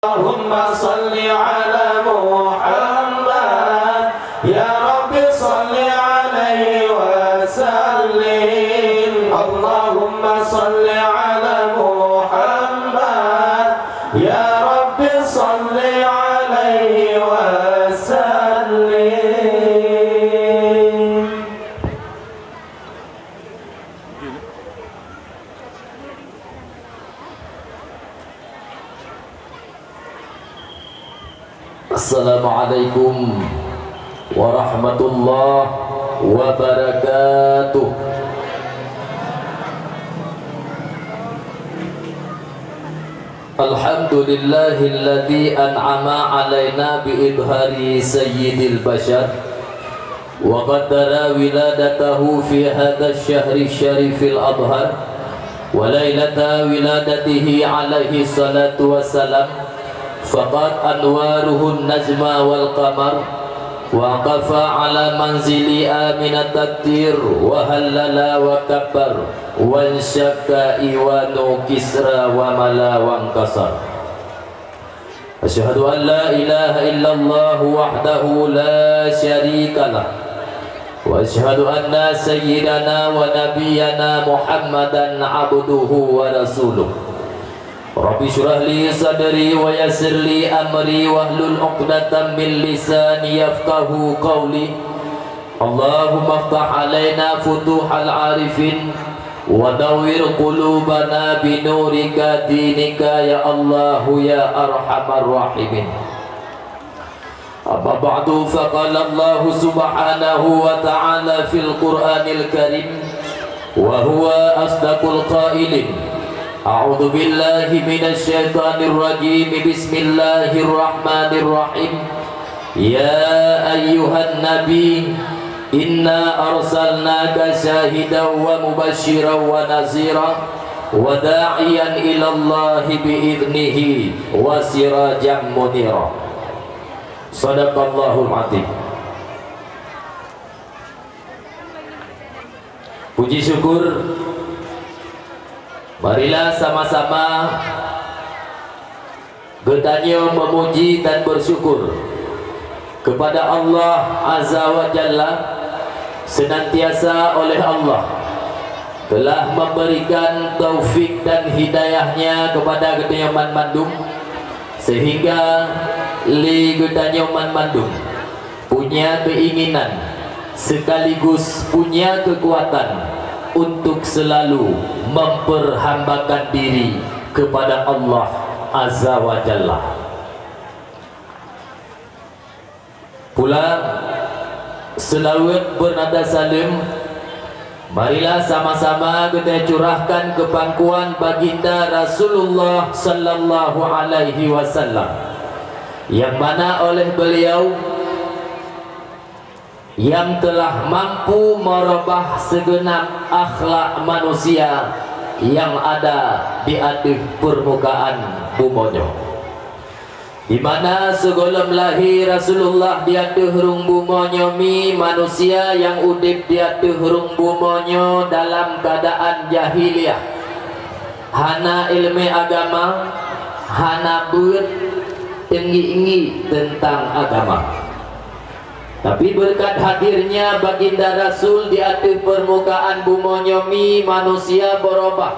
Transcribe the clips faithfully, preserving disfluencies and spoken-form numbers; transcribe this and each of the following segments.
اللهم صل على محمد، يا رب صل عليه وسلم. اللهم صل على محمد، يا رب صل عليه وسلم. Assalamualaikum warahmatullahi wabarakatuh. Alhamdulillahilladzi an'ama alaina bi idhari sayyidil bashar wa qaddara wiladatahu fi hadzal syahri syarifil adhar wa lailata wiladatihi alaihi salatu wassalam, faqad anwaruhun najma wal qamar, wa qafa ala manzili Aminat tatir, wa hallala wa kabbar, wa syakka iwanu Kisra wa mala wa kasar. Asyhadu an la ilaha illallah wahdahu la syarikalah. Wa asyhadu anna sayyidana wa nabiyyana Muhammadan abduhu wa rasuluh. Rabbi syrah li sadri wa yassir li amri wahlul uqdatam min lisani yafqahu qawli. Allahumma ftah alaina futuhal arifin wa dawwir qulubana binurika dinika ya Allahu ya arhamar rahimin. Amma ba'du, faqala Allahu subhanahu wa ta'ala fil Qur'anil Karim, wa huwa asdaqul qailin. A'udzu billahi minasy syaithanir rajim. Bismillahirrahmanirrahim. Ya ayyuhan nabi, inna arsalnaka syahidan wa mubasysyiran wa nazira, wa da'iyan ilallahi bi idnihi, wa sirajan munira. Sadaqallahul adzim. Puji syukur, marilah sama-sama geutanyoe memuji dan bersyukur kepada Allah Azza wa Jalla, senantiasa oleh Allah telah memberikan taufik dan hidayah-Nya kepada geutanyoe banmandum, sehingga lé geutanyoe banmandum punya keinginan sekaligus punya kekuatan untuk selalu memperhambakan diri kepada Allah Azza wa Jalla. Pulang, seulaweuet beunada saleuem, marilah sama-sama geutanyoe curahkan keu pangkuan Baginda Rasulullah sallallahu alaihi wasallam, nyang mana oleh beliau nyang telah mampu meurubah sigeunab akhlak manusia nyang ada di ateueh peurmukaan bumoe nyoe. Di mana sigohlom lahé Rasulullah di ateueh rhueng bumoe nyoe mi, manusia nyang udeb di ateueh rhueng bumoe nyoe dalam keuadaan jahiliyah, hana iéleumé agama, hana beuet teungiek-ngiek teuntang agama. Tapi beureukat hadirnya Baginda Rasul di ateueh peurmukaan bumoe nyoe mi, manusia beurubah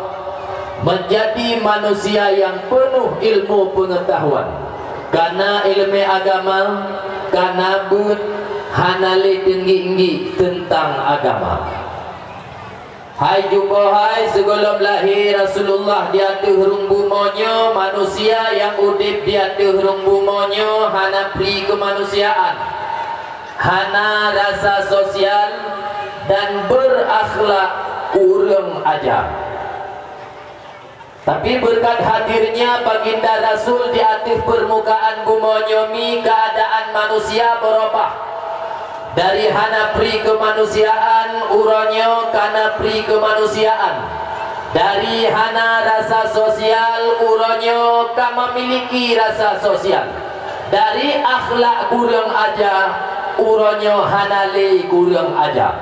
menjadi manusia nyang peunoh ilmu peungeutahuan, kana iéleumé agama, kana beuet, hana lé teungiek-ngiek teuntang agama. Hai jumbo hai, sigohlom lahé Rasulullah di ateueh rhueng bumoe nyoe, manusia nyang udeb di ateueh rhueng bumoe nyoe hana pri keumanusiaan, hana rasa sosial, dan beurakhlak kureueng aja. Tapi beureukat hadirnya Baginda Rasul di ateueh peurmukaan bumoe nyoe mi, keuadaan manusia beurubah. Dari hana pri keumanusiaan, uroe nyoe kana pri keumanusiaan. Dari hana rasa sosial, uroe nyoe ka meumiliki rasa sosial. Dari akhlak kureueng aja, uroe nyoe hana lé kureueng aja.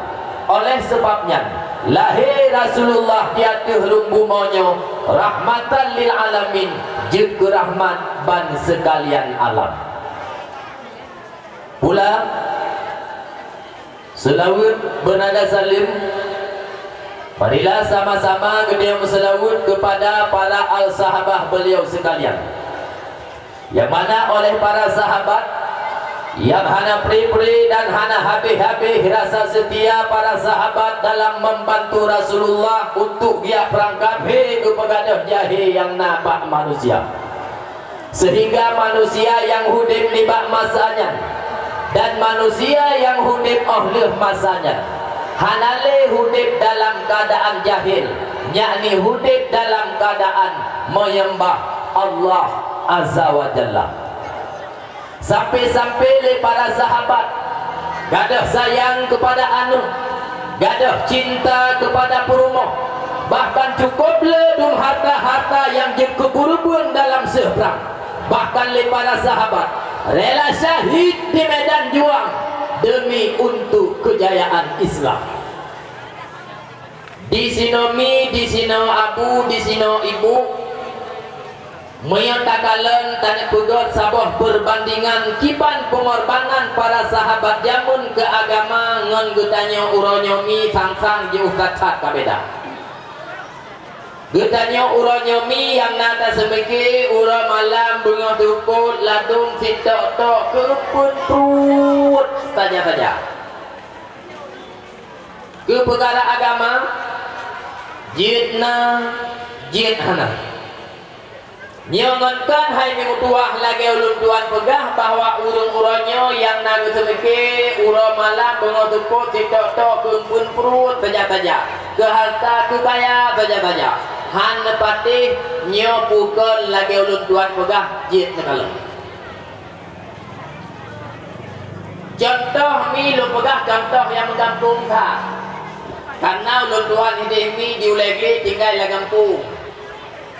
Oleh sabab nyan, lahé Rasulullah di ateueh rhueng bumoe nyoe Rahmatan lil alamin, jeuet keu rahmat ban seukalian alam. Pula, seulaweuet beunada saleuem, marilah sama-sama geutanyoe meuseulaweuet keupada para al-sahabah beliau seukalian. Nyang mana oleh para sahabat nyang hana pre-pre dan hana habéh-habéh rasa seutia para sahabat dalam membantu Rasulullah untuk geujak prang kafé geupeugadôh jahé nyang na bak manusia. Seuhingga manusia nyang udeb nibak masa nyan dan manusia nyang udeb óh lheueh masa nyan hana lé udeb dalam keuadaan jahil, yakni udeb dalam keuadaan meunyeumbah Allah Azza wa Jalla. Sampai-sampai lé para sahabat gadôh sayang keupada aneuk, gadôh cinta keupada peurumoh, bahkan cukôp lé dum harta-harta nyang jeuet keu keureubeuen dalam seueh prang. Bahkan lé para sahabat rela syahid di medan juang demi untuk keujayaan Islam. Disinoe mi, disinoe abu, disinoe ibu, meunyoe takalon taneuk peugét saboh peurbandingan kiban peungorbanan para sahabat jameun keu agama ngon geutanyoe uroe nyoe mi, sang-sang jiôh that-that ka beda. Geutanyoe uroe nyoe mi nyang na taseumike uroe malam beungoh teupot ladôm sitok-tok keupeuen pruet saja-saja. Keu peukara agama, jeuet na, jeuet hana. Nyoe ngon kon hai meutuwah lagée ulôn tuan peugah bahwa ureuëng uroe nyoe nyang na geuseumike uroe malam beungoh teupot sitok-tok keupeuen pruet saja-saja, keu harta keu kaya saja-saja, hán neupatéh. Nyoe peue kon lagée ulôn tuan peugah, jeuet neukalon. Cuntoh mi lôn peugah cuntoh nyang meugampông that. Kareuna ulôn tuan ideh mi di ulée glé tinggai lam gampông.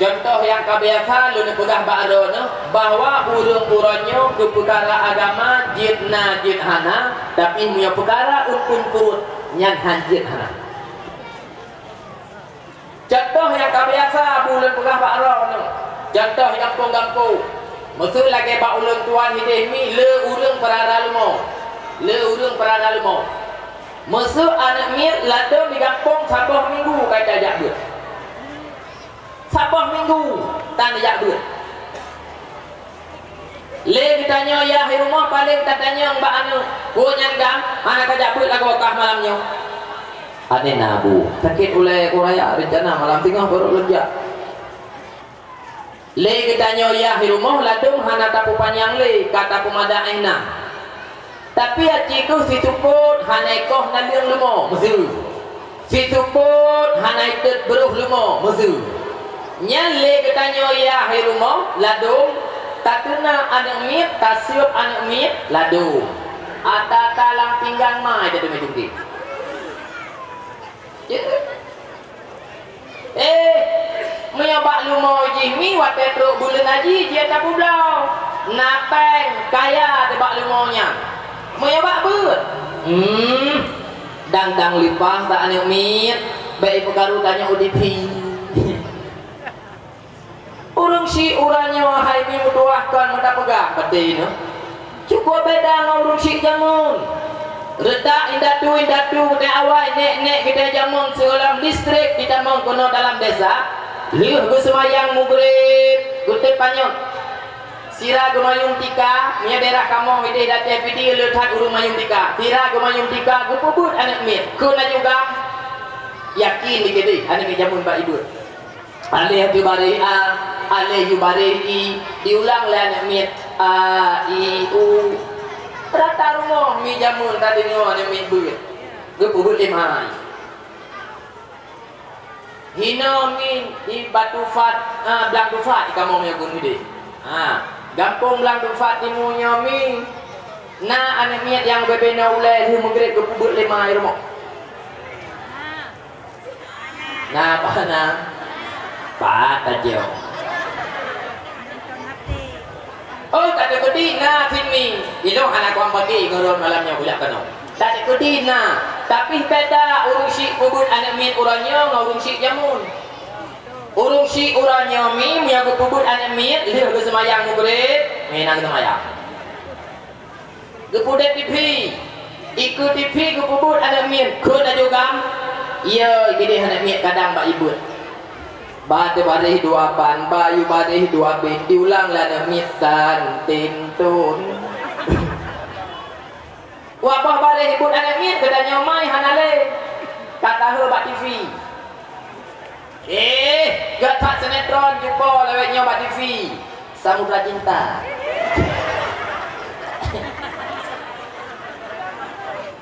Cuntoh nyang ka biasa lôn peugah bak droeneuh bahwa ureuëng uroe nyoe keu peukara agama jeuet na jeuet hana, tapi meunyoe peukara keupeuen pruet nyan hán jeuet hana. Cuntoh nyang ka biasa bu lôn peugah bak droeneuh, cuntoh gampông-gampông. Meuseu lagée bak ulôn tuan ideh mi le ureuëng peurara leumo, le ureuëng peurara leumo. Meuseu aneuëk miet ladôm di gampông saboh minggu ka tajak beuet. Saboh minggu tan jak beuet. Lé geutanyoe yah i rumoh paleng tatanyong bak aneuëk, "Peue nyan gam, hana kajak beuet lagoe kah malam nyoe?" "Aneh na bu, sakét ulée kuraya, reuncana malam singoh barô lôn jak." Lé geutanyoe yah i rumoh ladôm hana tapeupanyang lé, ka tapeumada éh na. Tapi aci keuh sisukot hana ikoh naleueng leumo, meuseu. Sisukot hana itet brôh leumo, meuseu. Nyan lé geutanyoe yah i rumoh ladôm, tateuna aneuëk miet, taseueb aneuëk miet ladôm. Ata-ata lam pinggang mai tateumé tungkét. Eh, meunyoe bak leumo jih mi watée trok buleuen haji jeuet tapeubloe, na péng kaya teuh bak leumo nyan. Meunyoe bak beuet, hmm, dang-dang lipah bak aneuëk miet, bék ipeukaru tanyoe udeb hi. Ureuëng syiek uroe nyoe hai mi meutuwah kon meuta peugah, "Beutôi nyoe." Cukup beda ngon ureuëng syiek jameun. Reutak indatu-indatu geutanyoe awai, nék-nék geutanyoe jameun sigohlom listrik jitamong keunoe dalam desa, lheueh geuseumayang mugreb, geutot panyöt. Sira geumayueng tika, meunyoe daerah kamoe ideh Aceh Pidie le that ureuëng mayueng tika. Sira geumayueng tika geupeubuet aneuëk miet. Kheun laju gam, yakin dikeudeh aneuëk miet jameun bak ibuet. Aleh teubareh a, aleh yubareh i, diulang lé aneuëk miet a, i, u. Rata rumoh mi jameun tadeungoe aneuëk miet beuet. Geupeubuet lé mai. Hinoe mi di Batu Fat, a, Blang Tufat di kamoe nyoe gun geude. Ha, gampông Blang Tufat timu nyoe mi na aneuëk miet nyang bebe na ulée lheueh mugreb geupeubuet lé mai rumoh. Na, bah na. Pat tajok. Oh, tak ada kodi na sini. Ilong hana kuam bagi ngurun malam nyoe bujak kano. Tak ada kodi na. Tapi beda ureuëng syiek peubuet aneuëk miet uroe nyoe ngon ureuëng syiek jameun. Ureuëng syiek uroe nyoe mi, meunyoe geupeubuet aneuëk miet lheueh geuseumayang Maghrib, meunan geuseumayang. Geupeudeb TV, ikeue TV geupeubuet aneuëk miet, kheun laju GAM, iya, keudeh aneuëk miet kadang bak ibeuet. Ba teubaréh dua ban, ba yue baréh dua bit, diulang lé aneuëk miet san, ten, ton. Wabah baréh ibeuet aneuëk miet, geutanyoe mai hana lé. Ka taheu bak TV. Eh, gata sinetron jumpa lawét nyoe bak TV. Samudra Cinta.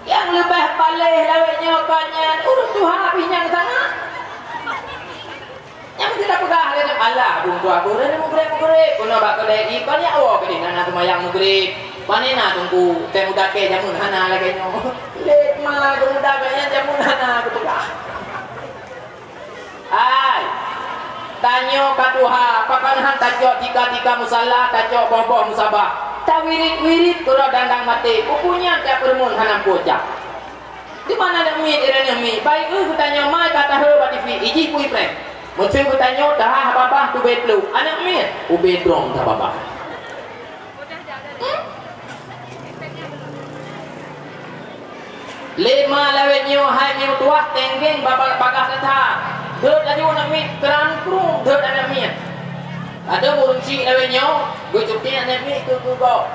Nyang leubeh paléh lawét nyoe kon nyan ureuëng tuha pih nyang sangat. Nyang meusti tapeugah lé nyoe, "Alah, ureuëng tuha beuh, ureuëng mugreb-mugreb, keunoe bak keudè ié kon nyak woe keudeh na, na seumayang mugreb. Pane na teungku, tém muda kèe jameun hana lagèe nyoe." Lé ma geuh muda kèe nyan jameun hana geupeugah. Hai, tanyoe ka tuha, pakon han tacok tika-tika musala, tacok boh-boh musabah. Tawirit-wirit keudroe dandang maté, peue nyan tapeureumeun hana peue jak. Di mana aneuëk miet, ireung aneuëk miet? Baik, eh, geutanyoe mai ka taheu bak TV, ijih pui preh. Meuseu geutanyoe tahah babah tubé pluek, aneuëk miet, ubé drong tababah. Lé ma lawét nyoe hai meutuah tenggeng babah bagah that-that. Deuet laju aneuëk miet keurang krueng deuet aneuëk miet. Adoe ureuëng syiek lawét nyoe geucukée aneuëk miet keu geugob.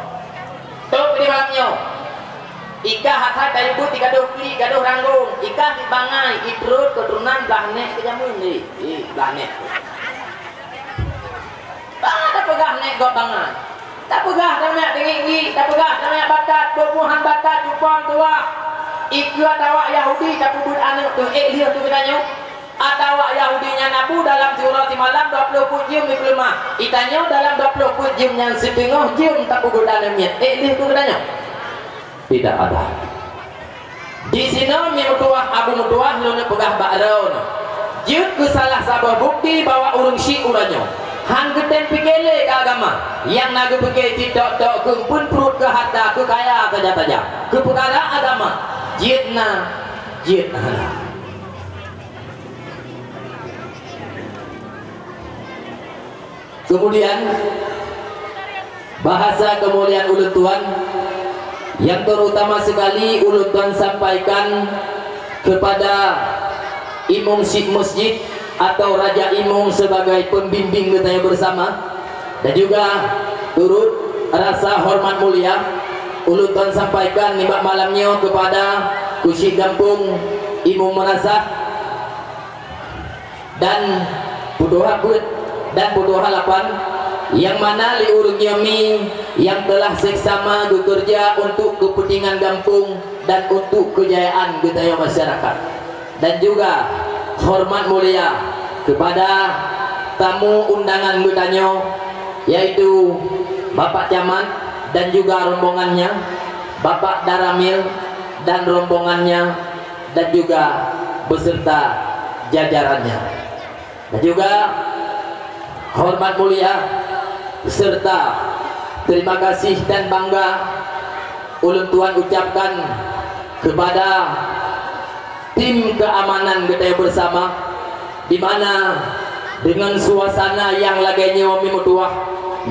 Tôb di malam nyoe. Ikah that-that tayue beuet tigadôh klik, gadôh ranggong. Ikah di bangai, itrôt keuturonan blah nèk keu jameun. Eh, eh, blah nèk. Bah tapeugah nèk gob bangai. Tapeugah rameuk teungiek-ngiek, tapeugah rameuk batat, bubuhan batat, cupom tuwah. Ikeue atawa Yahudi tapeubuet aneuëk teuh ék lheueh teuh geutanyoe. Atawa Yahudi nyan Abu dalam siuroe simalam dua ploh peuet jeuem jipeuleumah. Itanyoe dalam dua ploh peuet jeuem nyan siteungoh jeuem tapeubuet aneuëk miet ék lheueh teuh geutanyoe. Tidak ada. Di sinoe mi meutuwah abu meutuwah lôn peugah bak droeneuh, jeuet keu salah saboh bukti bahwa ureuëng syiek uroe nyoe han geutem pike lé keu agama, nyang na geupike titok-tok keu eumpeuen pruet, keu hareuta, keu kaya saja-saja, keu peukara agama, jeuet na, jeuet hana. Kemudian, bahasa kemuliaan ulôn tuan, yang terutama sekali ulôn tuan sampaikan kepada imum syik masjid atau raja imum sebagai pembimbing geutanyoe bersama, dan juga turut rasa hormat mulia ulôn tuan sampaikan nibak malam nyoe kepada keuchik gampông, imum meunasah, dan peutuha peuet dan peutuha lapan, nyang mana lé ureuëng nyoe mi nyang telah seksama geukeureuja untuk keupeuntengan gampông dan untuk keujayaan geutanyoe masyarakat. Dan juga hormat mulia kepada tamu undangan geutanyoe, yaitu Bapak Camat dan juga rombongannya, Bapak Daramil dan rombongannya, dan juga beserta jajarannya. Dan juga hormat mulia serta terima kasih dan bangga ulôn tuan ucapkan kepada tim keamanan geutanyoe bersama, di mana dengan suasana nyang lagée nyoe mi meutuwah,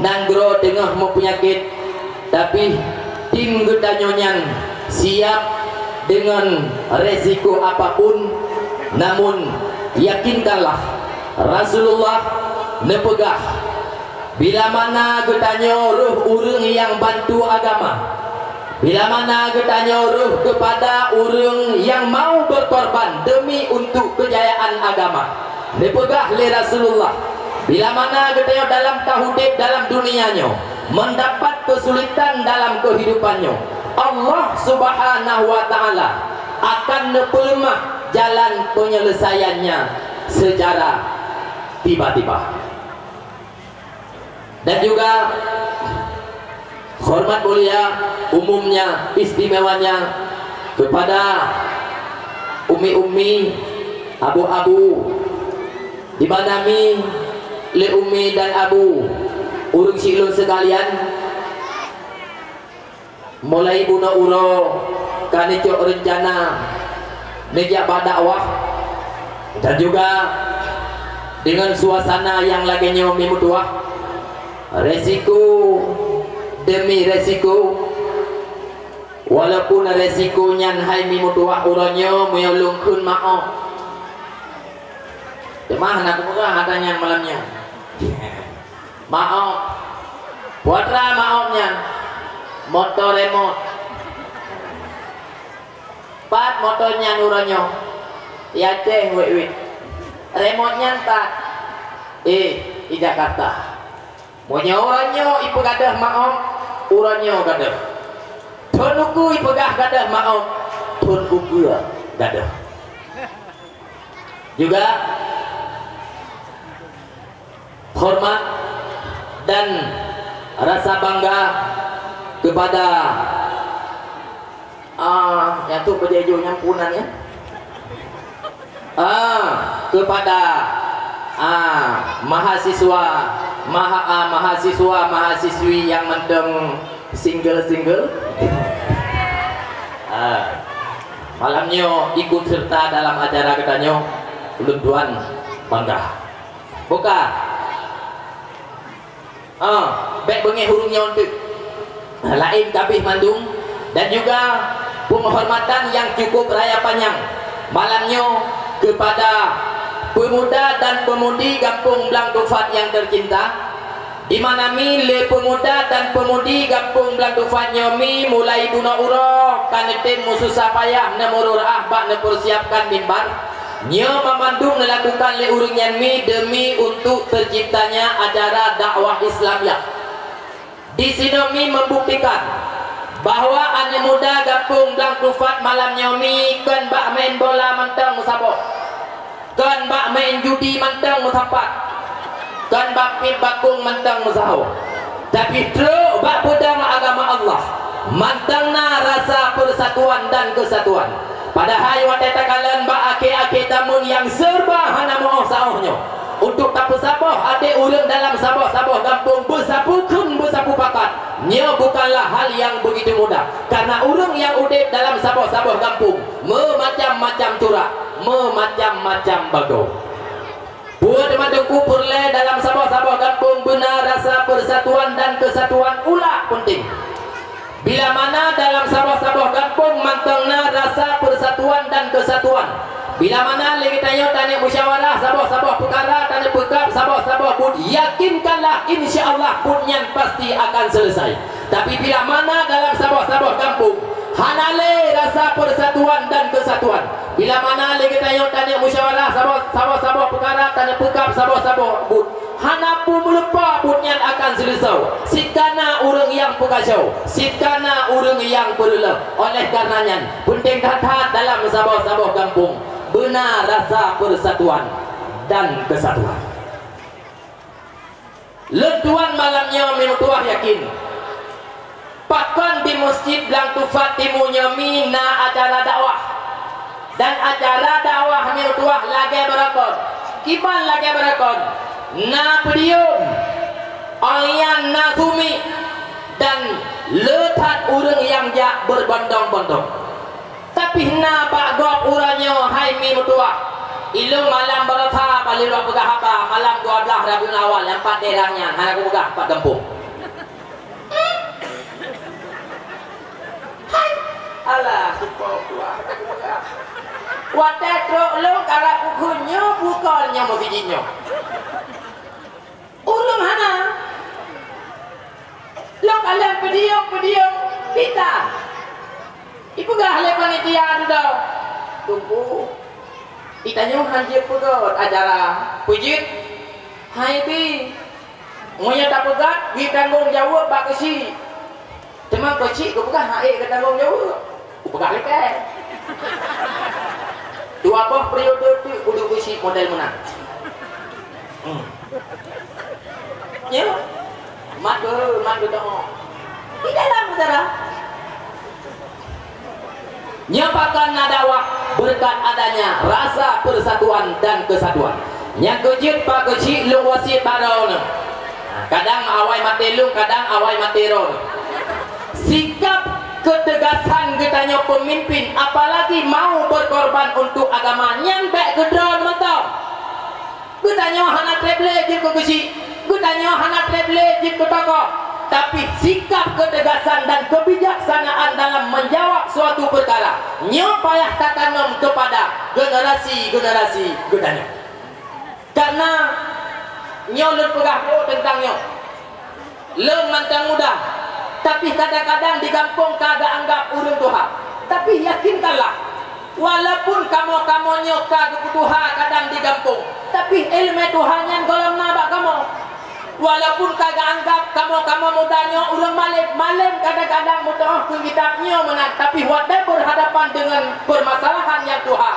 nanggroe teungoh meupeunyakét, tapi tim geutanyoe nyan siap deungon resiko apapun, namun yakinkanlah, Rasulullah neupeugah, "Bila mana geutanyoe rôh ureuëng nyang bantu agama, bila mana geutanyoe rôh keupada ureuëng nyang mau beukorban deumi untuk keujayaan agama," neupeugah lé Rasulullah, "Bila mana geutanyoe dalam taudeb dalam dunia nyoe meudapat keusulitan dalam keuhidupan nyoe, Allah Subhanahu wa Ta'ala akan neupeuleumah jalan peunyeuleusayannya seucara tiba-tiba." Dan juga hormat mulia umumnya, istimewanya kepada umi-umi, abu-abu, di mana mi lé umi dan abu, ureuëng syiek lôn seukalian, mulai bunoe uroe ka neucok reuncana neujak bak dakwah, dan juga Deungon suasana nyang lagée nyoe mi meutuwah, resiko demi resiko, walaupun resiko nyan hai mi meutuwah uroe nyoe meunyoe lôn kheun maoh. Teuma hana kupeugah ata nyan malam nyoe. Maoh. Putra maoh nyan, moto remot. Pat moto nyan uroe nyoe? Di Aceh wét-wét. Remot nyan pat? Eh, di Jakarta. Meunyoe uroe nyoe ipeugadôh maoh, uroe nyoe gadôh. Thon ukeue ipeugah gadôh maoh, thon ukeue gadôh. Juga hormat dan rasa bangga kepada, ah, nyang tu bajéjô nyang punan ya. Ah, kepada, ah, mahasiswa, maha-, ah, mahasiswa, mahasiswi nyang mantong single-single. Ah, malam nyoe ikut serta dalam acara geutanyoe, ulôn tuan bangga. Buka. Ah, bék beungéh ureuëng nyoe teuk. Laén kabéh mandum dan juga penghormatan yang cukup raya panjang malam nyoe kepada pemuda dan pemudi Gampông Blang Tufat yang tercinta, di mana mi lé pemuda dan pemudi Gampông Blang Tufat nyoe mi mulai bunoe uroe ka neutem meususah payah neumurur ah bak neupersiapkan mimbar. Nyoe mamandum neulakukan lé ureuëng nyan mi demi untuk terciptanya acara dakwah Islamiyah. Di sinoe mi membuktikan bahwa aneuk muda Gampông Blang Tufat malam nyoe mi kon bak main bola mantong meusaboh, kon bak main judi mantong meusapat, kon bak pit bakong mantong meusaho. Tapi trok bak peudong agama Allah, mantong na rasa persatuan dan kesatuan. Padahai watée takalon bak akhé-akhé tameun nyang serba hana meuoh saoh nyoe, untuk tapeusaboh até ureuëng dalam saboh-saboh gampông beusapeue kheun beusapeue pakat, nyoe bukanlah hal nyang beugitu mudah. Karena ureuëng nyang udeb dalam saboh-saboh gampông meumacam-macam curak, meumacam-macam bagoe. Buet meuteumé peureulée dalam saboh-saboh gampông beuna rasa persatuan dan kesatuan ulah peunteng. Bila mana dalam saboh-saboh gampông mantong na rasa persatuan dan kesatuan, bila mana lé geutanyoe taneuk musyawarah saboh-saboh peukara, taneuk peukab saboh-saboh buet, yakinkanlah, insya Allah buet nyan pasti akan selesai. Tapi bila mana dalam saboh-saboh gampông hana lé rasa persatuan dan kesatuan, bila mana lé geutanyoe taneuk musyawarah saboh-saboh peukara, taneuk peukab saboh-saboh buet, hana peue meulupa buet nyan akan seuleusoe. Cit kana ureuëng nyang peukasoe, cit kana ureuëng nyang peureulée. Oleh karena nyan, peunteng that-that dalam saboh-saboh gampông beuna rasa persatuan dan kesatuan. Lôn tuan malam nyoe meutuah yakin, pakon di Meuseujid Blang Tufat Timu nyoe mi na acara dakwah. Dan acara dakwah meutuah lagée beureugon. Kiban lagée beureugon? Na podium, awaknyan na sumi, dan le that ureuëng nyang jak beubondong-bondong. Tapi na bak gob uroe nyoe hai mi meutuah. Ilôn malam baroesa bak lôn peugah haba malam dua belas Rabiul Awal nyang pat daerah nyan hana kupeugah pat gampông. Hai, alah, supo kuah. Watée trok lôn karab bukon nyoe, bukon nyoe meukeujih nyoe. Ulôn hana. Lôn kalon podium-podium pita. Ipeugah lé panitia dudoe, "Teungku, geutanyoe han jeuet peugét acara." "Peue jeuet?" "Hai bi, meunyoe tapeugét, bri tanggong jaweueb bak keuchik." "Teuma keuchik kupeugah hana ék geutanggong jaweueb." Kupeugah lé kèe. Dua boh periode teuk kuduek keuchik model meunan. Hmm. Nyoe, mat geuh, mat geuh tengok. Di dalam udara. Nyoe pakon na dakwah, berkat adanya rasa persatuan dan kesatuan. Nyang keujeuet bak keuchik lôn wasiet bak droeneuh. Kadang awai maté lôn, kadang awai maté droeneuh. Sikap ketegasan geutanyoe peumimpin, apalagi mau berkorban untuk agama, nyan bèk keudroe mantong. Geutanyoe hana treb lé jeuet keu geuchik, geutanyoe hana treb lé jeuet keu tokoh, tapi sikap keutegasan dan kebijaksanaan dalam menjawab suatu peukara, nyoe payah tatanom keupada generasi-generasi geutanyoe. Karena nyoe lôn peugah brok teuntang nyoe. Lôn mantong muda, tapi kadang-kadang di gampông ka geuanggap ureuëng tuha. Tapi yakinkanlah, walaupun kamoe-kamoe nyoe ka geupeutuha kadang di gampông, tapi iéleumé tuha nyan gohlom na bak kamoe. Walaupun ka geuanggap kamoe-kamoe muda nyoe ureuëng malém, malém kadang-kadang meutuoh keu kitab nyoe meunan, tapi watée beurhadapan deungon peumasalahan nyang tuha,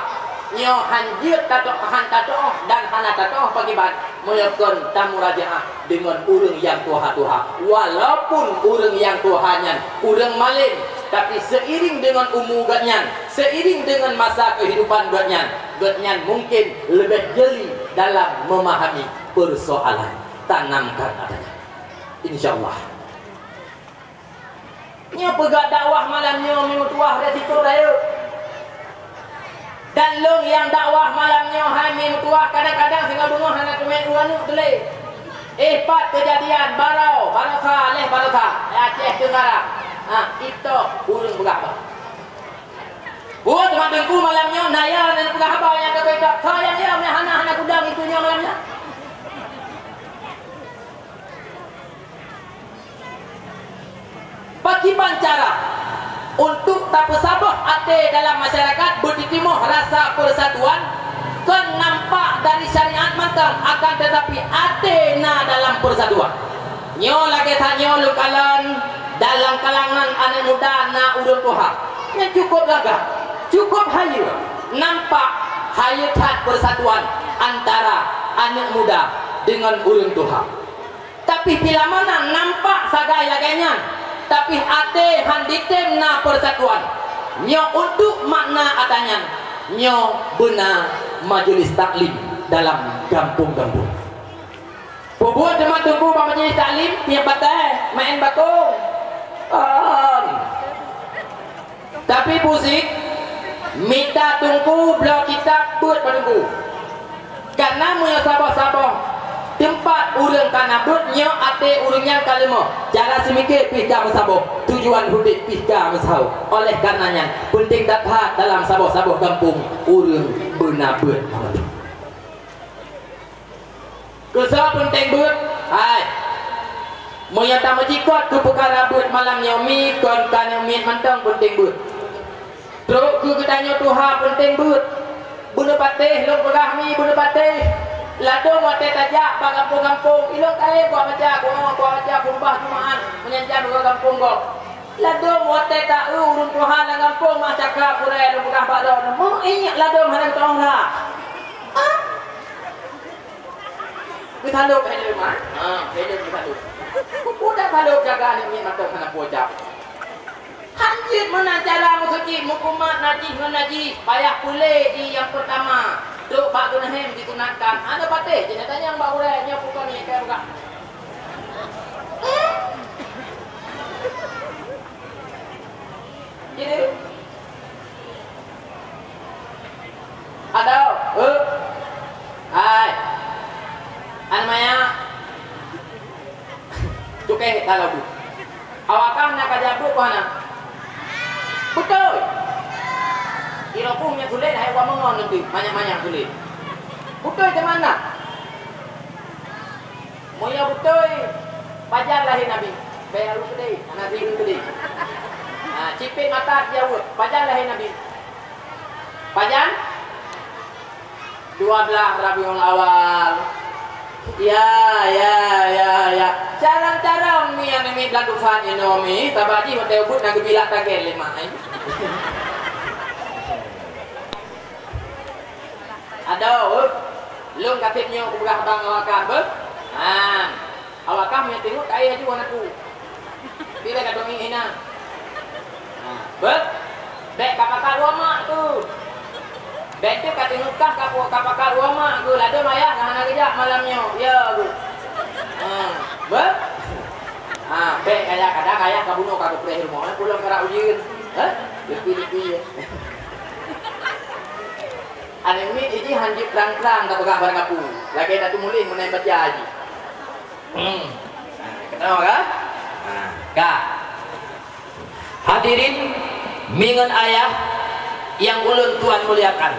nyoe han jeuet tatuoh, han tatuoh dan hana tatuoh pakriban. Meunyoe kon tamurajaah deungon ureuëng nyang tuha-tuha, walaupun ureuëng nyang tuha nyan ureuëng malém, tapi seiring deungon umu geuhnyan, seiring deungon masa keuhidupan geuhnyan, geuhnyan mungken leubeh jeli dalam memahami persoalan. Tanamkan adanya. Insya Allah. Nyoe peugah dakwah malam nyoe meutuah resiko rayeuk. Dan lôn nyang dakwah malam nyoe hai meutuah, kadang-kadang singoh beungoh hana teumé u aneuk teuh lé. Eh, pat keujadian baroe, baroesa, lheueh baroesa, eh, Aceh Tenggara. Ha, itôh ureuëng peugah haba. Buet teuma teungku malam nyoe, na ya, na peugah haba nyang ka beda. Soe nyang ya, meuhana, hana gudang itu nyoe malam nyoe. Pakriban cara untuk tapeusaboh até dalam masyarakat, beutitimoh rasa persatuan, kon nampak dari syariat mantong, akan tetapi até na dalam persatuan. Nyoe lagée that nyoe leukalon dalam kalangan aneuk muda na ureuëng tuha. Nyan cukup gagah, cukup hayeue, nampak hayeue that persatuan antara aneuk muda deungon ureuëng tuha. Tapi bila mana nampak sagai lagée nyan, tapi até han ditem na persatuan. Nyoe untuk makna ata nyan, nyoe beuna majelis taklim dalam gampông-gampông. Peubuet teuma teungku bak majelis taklim, tieb batée, maén bakong. Kon. Tapi pusik, mita teungku bloe kitab beuet bak teungku. Karena meunyoe saboh-saboh teumpat ureuëng ka na beuet, nyoe até ureuëng nyan ka leumoh, cara seumiké pih ka meusaboh, tujuan udeb pih ka meusaboh. Oleh karena nyan, peunteng that-that dalam saboh-saboh gampông ureuëng beuna beuet. Keusoe peunteng beuet? Hai, meunyoe tameucikot keu peukara beuet malam nyoe mi, kon ka nyoe miet mantong peunteng beuet. Trok keu geutanyoe tuha peunteng beuet. Beuneupatéh lôn peugah mi, beuneupatéh. Ladôm watée tajak bak gampông-gampông, ilôn kayém kuat maca, kuat maca khutubah Jumaat, meunyan jam dua gampông gob. Ladôm watée ta-eu ureuëng tuha lam gampông, mak cakap gurée lôn peugah bak droeneuh, meuingat ladôm hana geutu'oh that. Ah! Geusalôb helm, ha? Ha, helm geusalôb. Peue dak salôb jaga aneuk miet mantong hana peue jak. Han jeuet meunan cara meusuci, meukumat najih ngon najih, payah peulé di nyang peurtama. Trok bak geuneuhem disunatkan. Hana patéh, jeuet tanyong bak gurée, nyoe peue kon nyang ka peugah. Jadi, Adoe, eh. Hai. Aneuk maya. Cukai dalam bu. Awakah na ka jabeuet keu hana? Beutôi. Irokum nyang sulet hai wa meungon nanti, manyak-manyak sulet. Beutôi teuma na. Meunyoe beutôi, pajan lahé Nabi? Bèk ureueng keudéh, hana sireueng keudéh. Ha, cipet mata jaweueb, pajan lahé Nabi? Pajan? Dua blah Rabiul Awal. Ya, ya, ya, ya. Carông-carông mi aneuk miet blah dufan inoe mi, sabab jih watèe ubit na geubilak tagèe lé mak ai. Adoe, lôn ka sép nyoe kupeugah bang awakah beuh. Ha, awakah meunyoe teungeut ka éh aju hana ku. Pih lé ka dongeng hina. Ha, beuh. Bèk ka pakat rumoh mak tu. Bèk tu ka teungeut kah ka pu-, ka pakat rumoh mak tu. Ladôm ayah ka hana geujak malam nyoe. Ya, beuh. Ha, beuh. Ha, bèk kaya kadang ayah ka bunoe ka geupreh rumoh. Pulang karak ujeuen. Hah? Lepi-lepi ya. Aneuk miet jih hanjeuet trang-trang tapeugah barang kapeue, lagée na teumuléh meunan baca jih. Hmm. Nah, keudroe ka? Nah, ka. Hadirin, mi ngon ayah nyang ulôn tuan muliakan.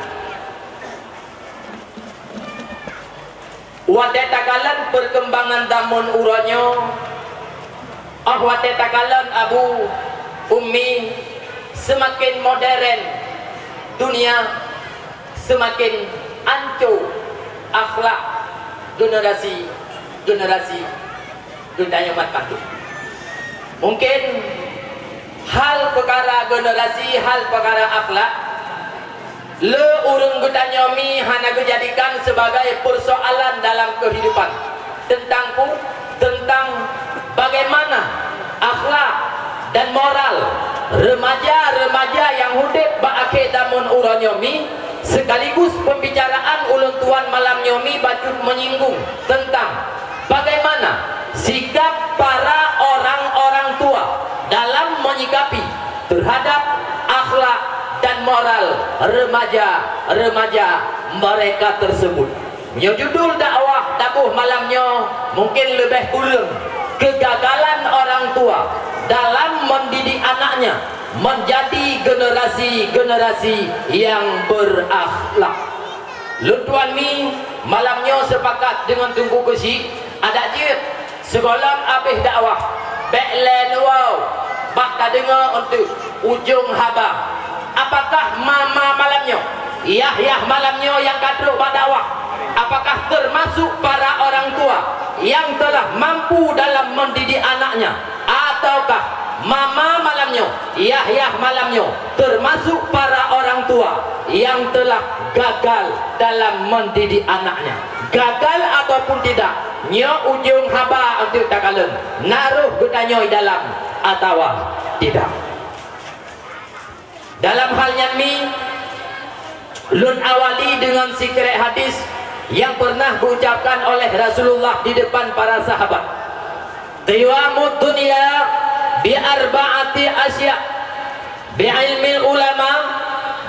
Watée takalon perkembangan zaman uroe nyoe, óh watée takalon abu, ummi, seumaken modern dunia, seumaken anco akhlak generasi-generasi geutanyoe mat pantun. Mungken hal peukara generasi, hal peukara akhlak, le ureuëng geutanyoe mi hana geujadikan sebagai persoalan dalam kehidupan. Tentang pu-, tentang bagaimana akhlak dan moral remaja-remaja nyang udeb bak akhé zaman uroe nyoe mi, sekaligus pembicaraan ulôn tuan malam nyoe mi bacut menyinggung tentang bagaimana sikap para orang-orang tua dalam menyikapi terhadap akhlak dan moral remaja-remaja mereka tersebut. Meunyoe judul dakwah taboh malam nyoe, mungken leubeh kureueng kegagalan orang tua dalam mendidik anaknya menjadi generasi-generasi yang berakhlak. Lôn tuan mi malam nyoe sepakat deungon Teungku Keuchik, adak jeuet sigohlom abéh dakwah, bék lé neuwoe bak tadeungoe eunteuk ujong haba. Apakah mama malam nyoe, yah-yah malam nyoe nyang ka trok bak dakwah, apakah termasuk para orang tua yang telah mampu dalam mendidik anaknya? Ataukah mama malam nyoe, yah-yah malam nyoe, termasuk para orang tua yang telah gagal dalam mendidik anaknya? Gagal ataupun tidak, nyoe ujong haba untuk takalon, na roh geutanyoe dalam atawa tidak. Dalam hal nyan mi, lôn awali dengan sikrek hadis yang pernah diucapkan oleh Rasulullah di depan para sahabat. Qiwamud dunya bi arba'ati asya, bi ilmil ulama,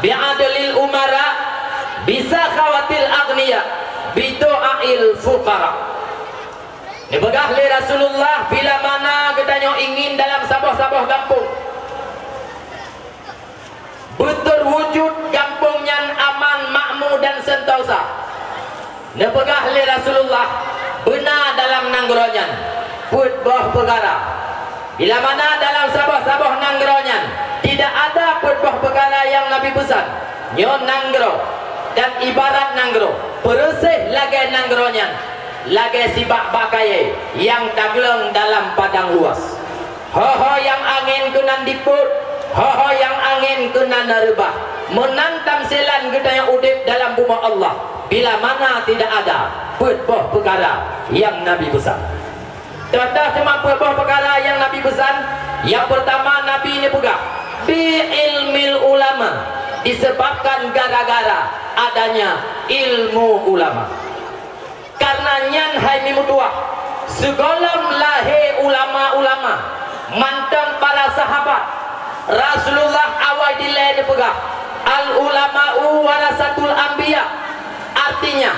bi adlil umara, bi sakhawatil aghniya, bi du'ail fuqara. Dipeugah lé Rasulullah, bila mana geutanyoe ingin dalam saboh-saboh gampông beuteuwujud gampông nyan aman, makmu dan sentosa. Neupeugah lé Rasulullah, beuna dalam nanggroe nyan peuet boh peukara. Bila mana dalam saboh-saboh nanggroe nyan tidak ada peuet boh peukara nyang Nabi peusan, nyoe nanggroe dan ibarat nanggroe, peureuséh lagée nanggroe nyan, lagée sibak bak kayée nyang tagleueng dalam padang luwah. Ho-ho nyang angén keunan dipôt, ho-ho nyang angén keunan reubah. Meunan tamsilan geutanyoe udeb dalam bumoe Allah, bila mana tidak ada peuet boh peukara nyang Nabi peusan. Contoh teuma peuet boh peukara nyang Nabi peusan. Nyang peurtama Nabi neupeugah, "Bi ilmil ulama," disebabkan gara-gara adanya ilmu ulama. Karena nyan hai mi meutuwah, sigohlom lahé ulama-ulama, mantong para sahabat, Rasulullah awai dilée neupeugah, "Al ulama'u warasatul anbiya." Artinya,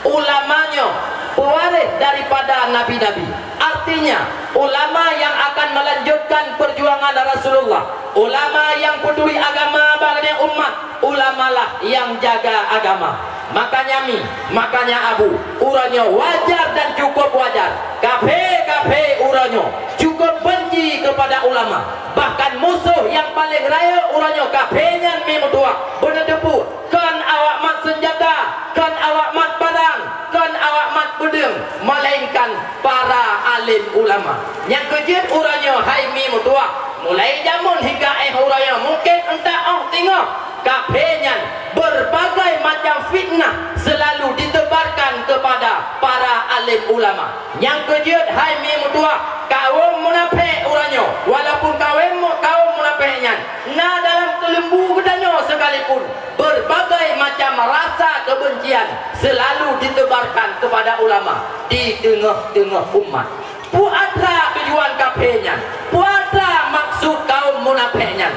ulama nyoe pewaréh daripada nabi-nabi. Artinya, ulama yang akan melanjutkan perjuangan Rasulullah. Ulama yang peduli agama bagi umat. Ulamalah yang jaga agama. Makanya mi, makanya abu, uroe nyoe wajar dan cukup wajar. Kaphé-kaphé uroe nyoe cukup benci kepada ulama. Bahkan musoh yang paling rayeuk uroe nyoe kaphé nyan mi meutuwah. Beuneuteupeu, kon awak mat seunjata, kon awak mat parang, kon awak mat peudeueng, melainkan para alim ulama. Nyang keujeuet uroe nyoe hai mi meutuwah, mulai jameun hingga éh uroe nyoe, mungken eunteuk óh teungoh, kaphé nyan berbagai macam fitnah selalu ditebarkan kepada para alim ulama. Nyang keujeuet hai mi meutuwah, kaum munafék uroe nyoe, walaupun kaum mu-, kaum munafék nyan na dalam keuleumbu geutanyoe sekalipun, berbagai macam rasa kebencian selalu ditebarkan kepada ulama di teungoh-teungoh umat. Peue atra tujuan kaphé nyan? Peue atra maksud kaum munafék nyan?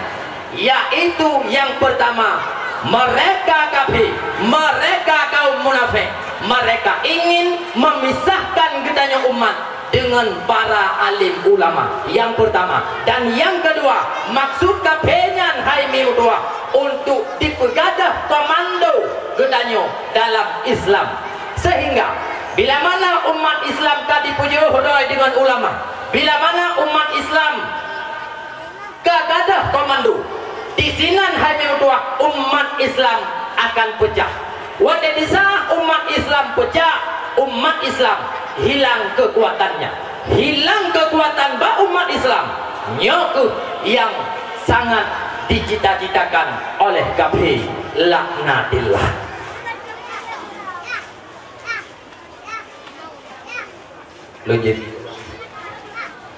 Yaitu nyang peurtama, Mereka kafir, mereka kaum munafik, mereka ingin memisahkan geutanyoe umat dengan para alim ulama. Yang pertama. Dan yang kedua, maksud kafir nyan hai meutuah untuk dipeugadoh komando geutanyoe dalam Islam. Sehingga bila mana umat Islam ka dipeujeuet rhoi dengan ulama, bila mana umat Islam ka gadoh komando, disinan hai meutuah umat Islam akan peucah. Watée disaat umat Islam peucah, umat Islam hilang kekuatannya. Hilang kekuatan bak umat Islam, nyoe kheueh nyang sangat dicita-citakan oleh kafir, laknatillah. Lôn J B.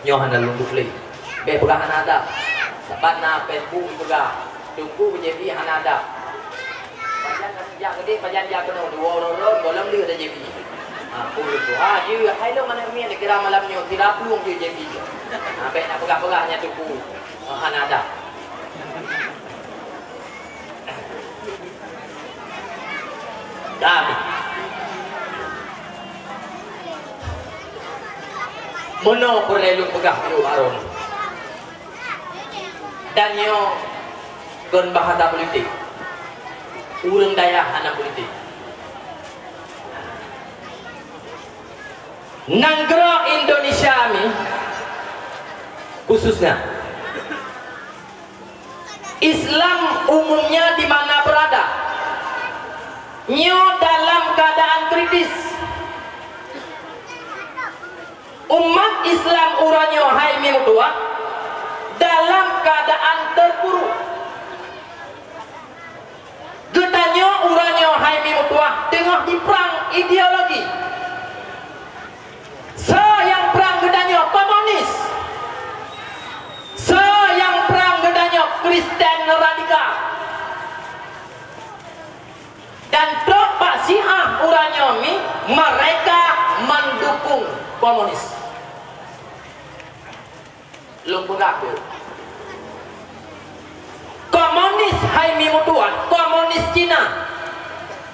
Nyoe hana lôn duek lé. Bék peugah hana adab. Sabab na Facebook peugah, "Teungku J B hana adab." Pajan jak keudeh, pajan jak keunoe, dua uroe-uroe gohlom lheueh ada J B. Ha, peue tuha jeuet, hai lôn aneuk miet dikira malam nyoe sira plueng jeuet J B. Ha, bék na peugah-peugah nyan teungku, ha, hana adab. Kami. Meunoe peureulée lôn peugah yue baroe. Dan nyoe kon bahasa politik. Ureuëng dayah hana politik. Nanggroe Indonesia mi khususnya Islam umumnya di mana berada, nyoe dalam keadaan kritis. Umat Islam uroe nyoe hai meutuah dalam keadaan terpuruk. Geutanyoe uroe nyoe hai meutuah teungoh diprang ideologi. Soe nyang prang geutanyoe? Komunis. Soe nyang prang geutanyoe? Kristen radikal. Dan trok bak Syiah uroe nyoe mi, mereka mendukung komunis. Lôn peugah deuh. Komunis hai meutuah, komunis Cina.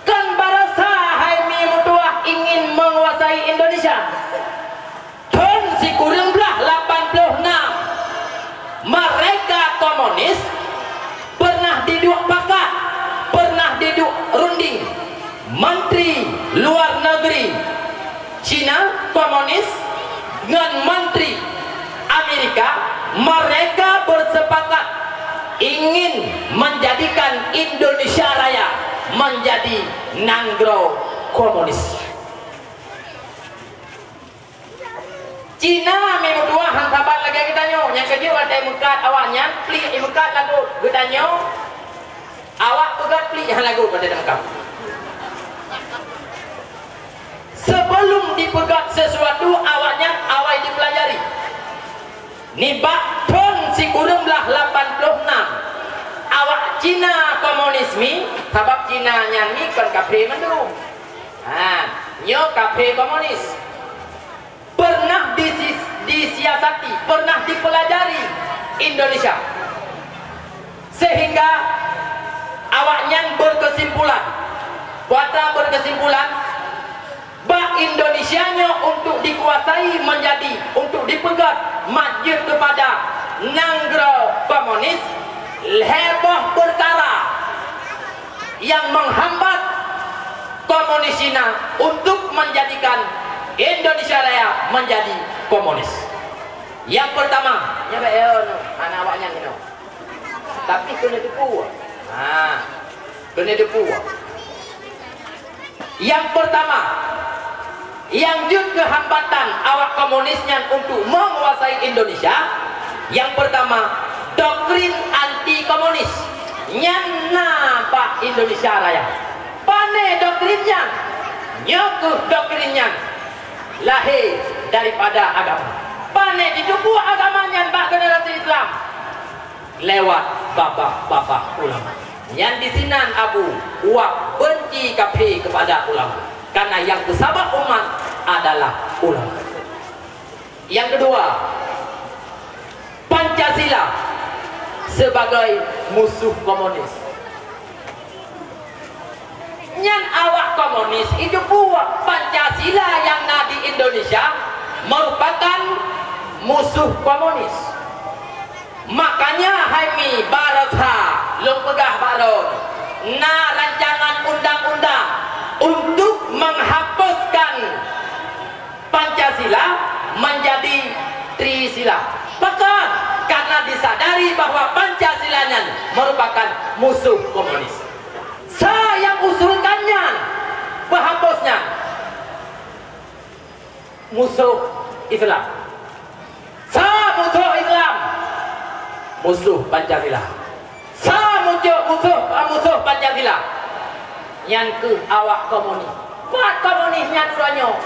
Kan baroesa hai meutuah ingin menguasai Indonesia. Thon sikureueng blah lapan ploh nam, mereka komunis pernah diduek pakat, pernah diduek runding. Menteri Luar Negeri Cina komunis ngon Menteri Amerika, mereka bersepakat ingin menjadikan Indonesia Raya menjadi nanggroe komunis. Cina meutuah han saban lagée geutanyoe, nyang keujeuet watée meukat awaknyan pliek jimeukat lagoe, geutanyoe awak peugét pliek han lagoe watée tameukat. Sebelum dipeugét sesuatu, awaknyan awai dipeulajari. Nibak thon sikureueng blah lapan ploh nam, awak Cina komunis mi, sabab Cina nyan mi kon kafé mandum. Ha, nyoe kafé komunis. Pernah disi-, disiasati, pernah dipelajari Indonesia. Sehingga awaknyan berkesimpulan, kuasa berkesimpulan, bak Indonesia nyoe untuk dikuasai menjadi, untuk dipeugét majeuet kepada nanggroe komunis, lhée boh perkara yang menghambat komunis Cina untuk menjadikan Indonesia Raya menjadi komunis. Yang pertama, nya bae, eh, anak awaknyan nyoe. Tapi kena teupeu. Ha, kena teupeu. Yang pertama, nyang jeuet keu hambatan awak komunis nyan untuk menguasai Indonesia, nyang pertama, doktrin anti komunis. Nyan na bak Indonesia Raya. Pane doktrin nyan? Nyoe kheueh doktrin nyan lahé daripada agama. Pane jiteupeue agama nyan bak generasi Islam? Lewat babah-babah ulama. Nyan disinan Abu Wab benci kafé kepada ulama, karena yang bersabab umat adalah ulama. Yang kedua, Pancasila sebagai musuh komunis. Nyan awak komunis itu buat Pancasila yang na di Indonesia merupakan musuh komunis. Makanya hai mi barosa lôn peugah bak droe, na rancangan undang-undang untuk menghapuskan Pancasila menjadi Trisila. Pakon? Karena disadari bahwa Pancasila nyan merupakan musuh komunis. Sa nyang usulkan nyan, peuhapus nyan, musuh Islam. Sa musuh Islam, musuh Pancasila. Sa musuh, musuh, musuh Pancasila, nyan keuh awak komunis. Pat komunis nyan uroe nyoe?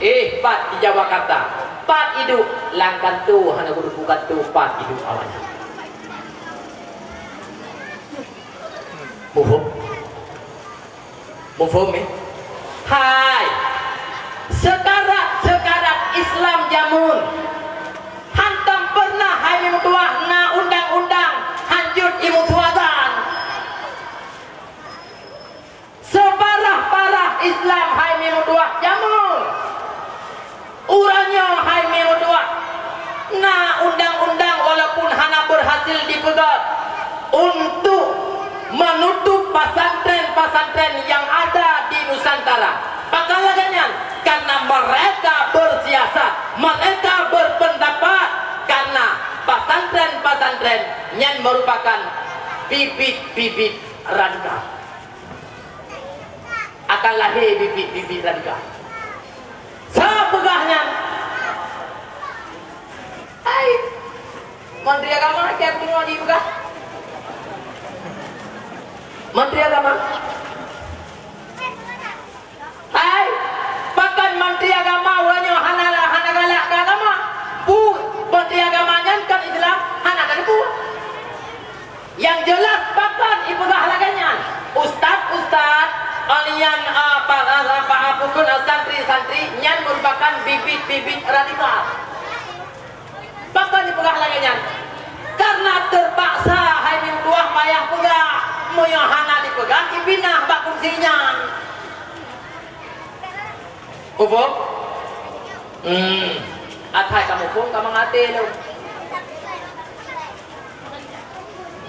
Eh, pat di Jawa Kata, pat iduek lam kanto, hana geuduek kanto, pat iduek awaknyan. Muphom? Muphom, eh? Hai, seukarat-seukarat Islam jameun, hantom peureunah hai mi meutuah na undang-undang hanjeuet imusuadan. Seuparah-parah Islam hai mi meutuah jameun, uroe nyoe hai mi meutuah, na undang-undang walaupun hana berhasil dipeugét untuk menutup pesantren-pesantren yang ada di Nusantara. Pakon lagée nyan? Karena mereka bersiasat, mereka berpendapat, karena pesantren-pesantren nyan merupakan bibit-bibit radikal. Akan lahé bibit-bibit radikal. Sa peugah nyan? Hai, Menteri Agama, kiban deungoe jipeugah? Menteri Agama? Hai, pakon Menteri Agama uroe nyoe hana, hana galak keu agama? Peue Menteri Agama nyan kon Islam, hana ka neupeu. Nyang jeulaih pakon ipeugah lagée nyan? Ustaz-ustaz, alian, a, pa, a, pa, a, bukon, a, santri-santri nyan merupakan bibit-bibit radikal. Pakon ipeugah lagée nyan? Karena teupaksa hai mi meutuah payah peugah. Meunyoe hana dipeugah, ipinah bak kursi nyan. Muphom? Hmm. Atai kamoe phon ka mangat até lom.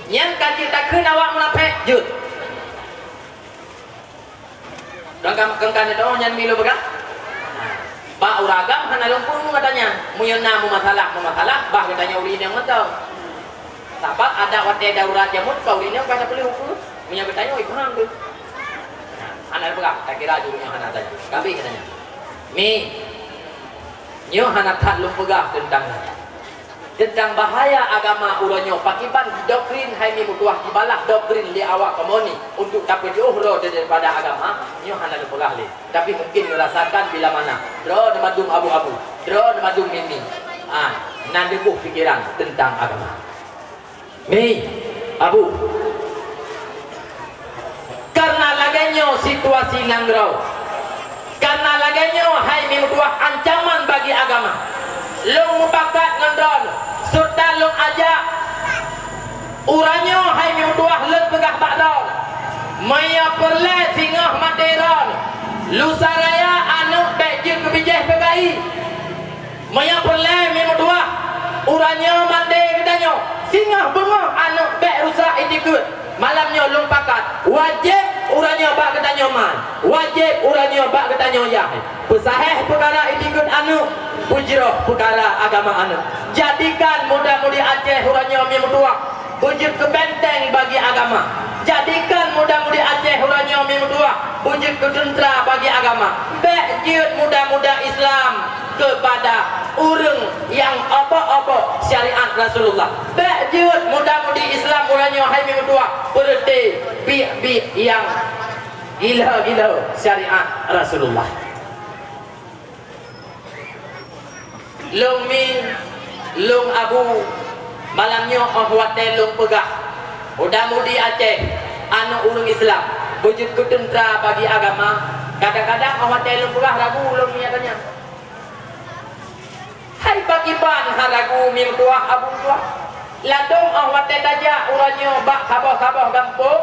Nyan ka jeuet takheun awak munafék, jeuet. Keuka, keuka nyoe nyan mi lôn peugah. Bak ureueng agam hana lôn peue geutanyoe. Meunyoe na meumasalah, meumasalah, bah geutanyoe ureueng inong mantong. Sabab adak watée darurat jameun, ka ureueng inong ka tapeuleueh ukeue. Meunyoe geutanyoe, ipeugah tu. Hana lôn peugah, takira jih ureueng inong hana tanya. Ka abéh geutanyoe. Mi, nyoe hana that lôn peugah teuntang nyan. Teuntang bahaya agama uroe nyoe, pakriban doktrin hai mi meutuah jibalah doktrin lé awak komunis untuk tapeujiôh droe daripada agama, nyoe hana lôn peugah lé. Tapi mungkin neurasakan bila mana droe neumandum abu-abu, droe neumandum mi-mi. Ah, na neuboh pikeran teuntang agama. Mi, abu. Karena lagée nyoe situasi nanggroe, karena lagée nyoe hai mi meutuah ancaman bagi agama, lôn mupakat ngon droeneuh, serta lôn ajak uroe nyoe hai mi meutuah lôn peugah bak droeneuh, meunyoe peureulée singoh maté droeneuh, lusa raya aneuëk bék jeuet keu bijéh P K I. Meunyoe peureulée mi meutuah, uroe nyoe mandé geutanyoe, singoh beungoh aneuëk bék rusak itikeuet. Malam nyoe lôn pakat, wajéb uroe nyoe bak geutanyoe man, wajéb uroe nyoe bak geutanyoe yah. Peusahéh peukara itikeuet aneuëk, peujroh peukara agama aneuëk. Jadikan muda-mudi Aceh uroe nyoe mi meutuah beujeuet keu benteng bagi agama. Jadikan muda-mudi Aceh uroe nyoe mi meutuah beujeuet keu teuntra bagi agama. Bék jeuet muda-muda Islam keupada ureuëng nyang obok-obok syariat Rasulullah. Bék jeuet muda-mudi Islam uroe nyoe hai mi meutuah peureuté biek-biek nyang gila-gila syariat Rasulullah. Lôn mi, lôn abu, malam nyoe óh watée lôn peugah, muda-mudi Aceh, aneuëk ureuëng Islam, beujeuet keu teuntra bagi agama. Kadang-kadang óh watée lôn peugah ragu lôn mi geutanyoe. Hai pakriban hana ragu mi meutuah abu tuah. Ladôm óh watée tajak uroe nyoe bak saboh-saboh gampông,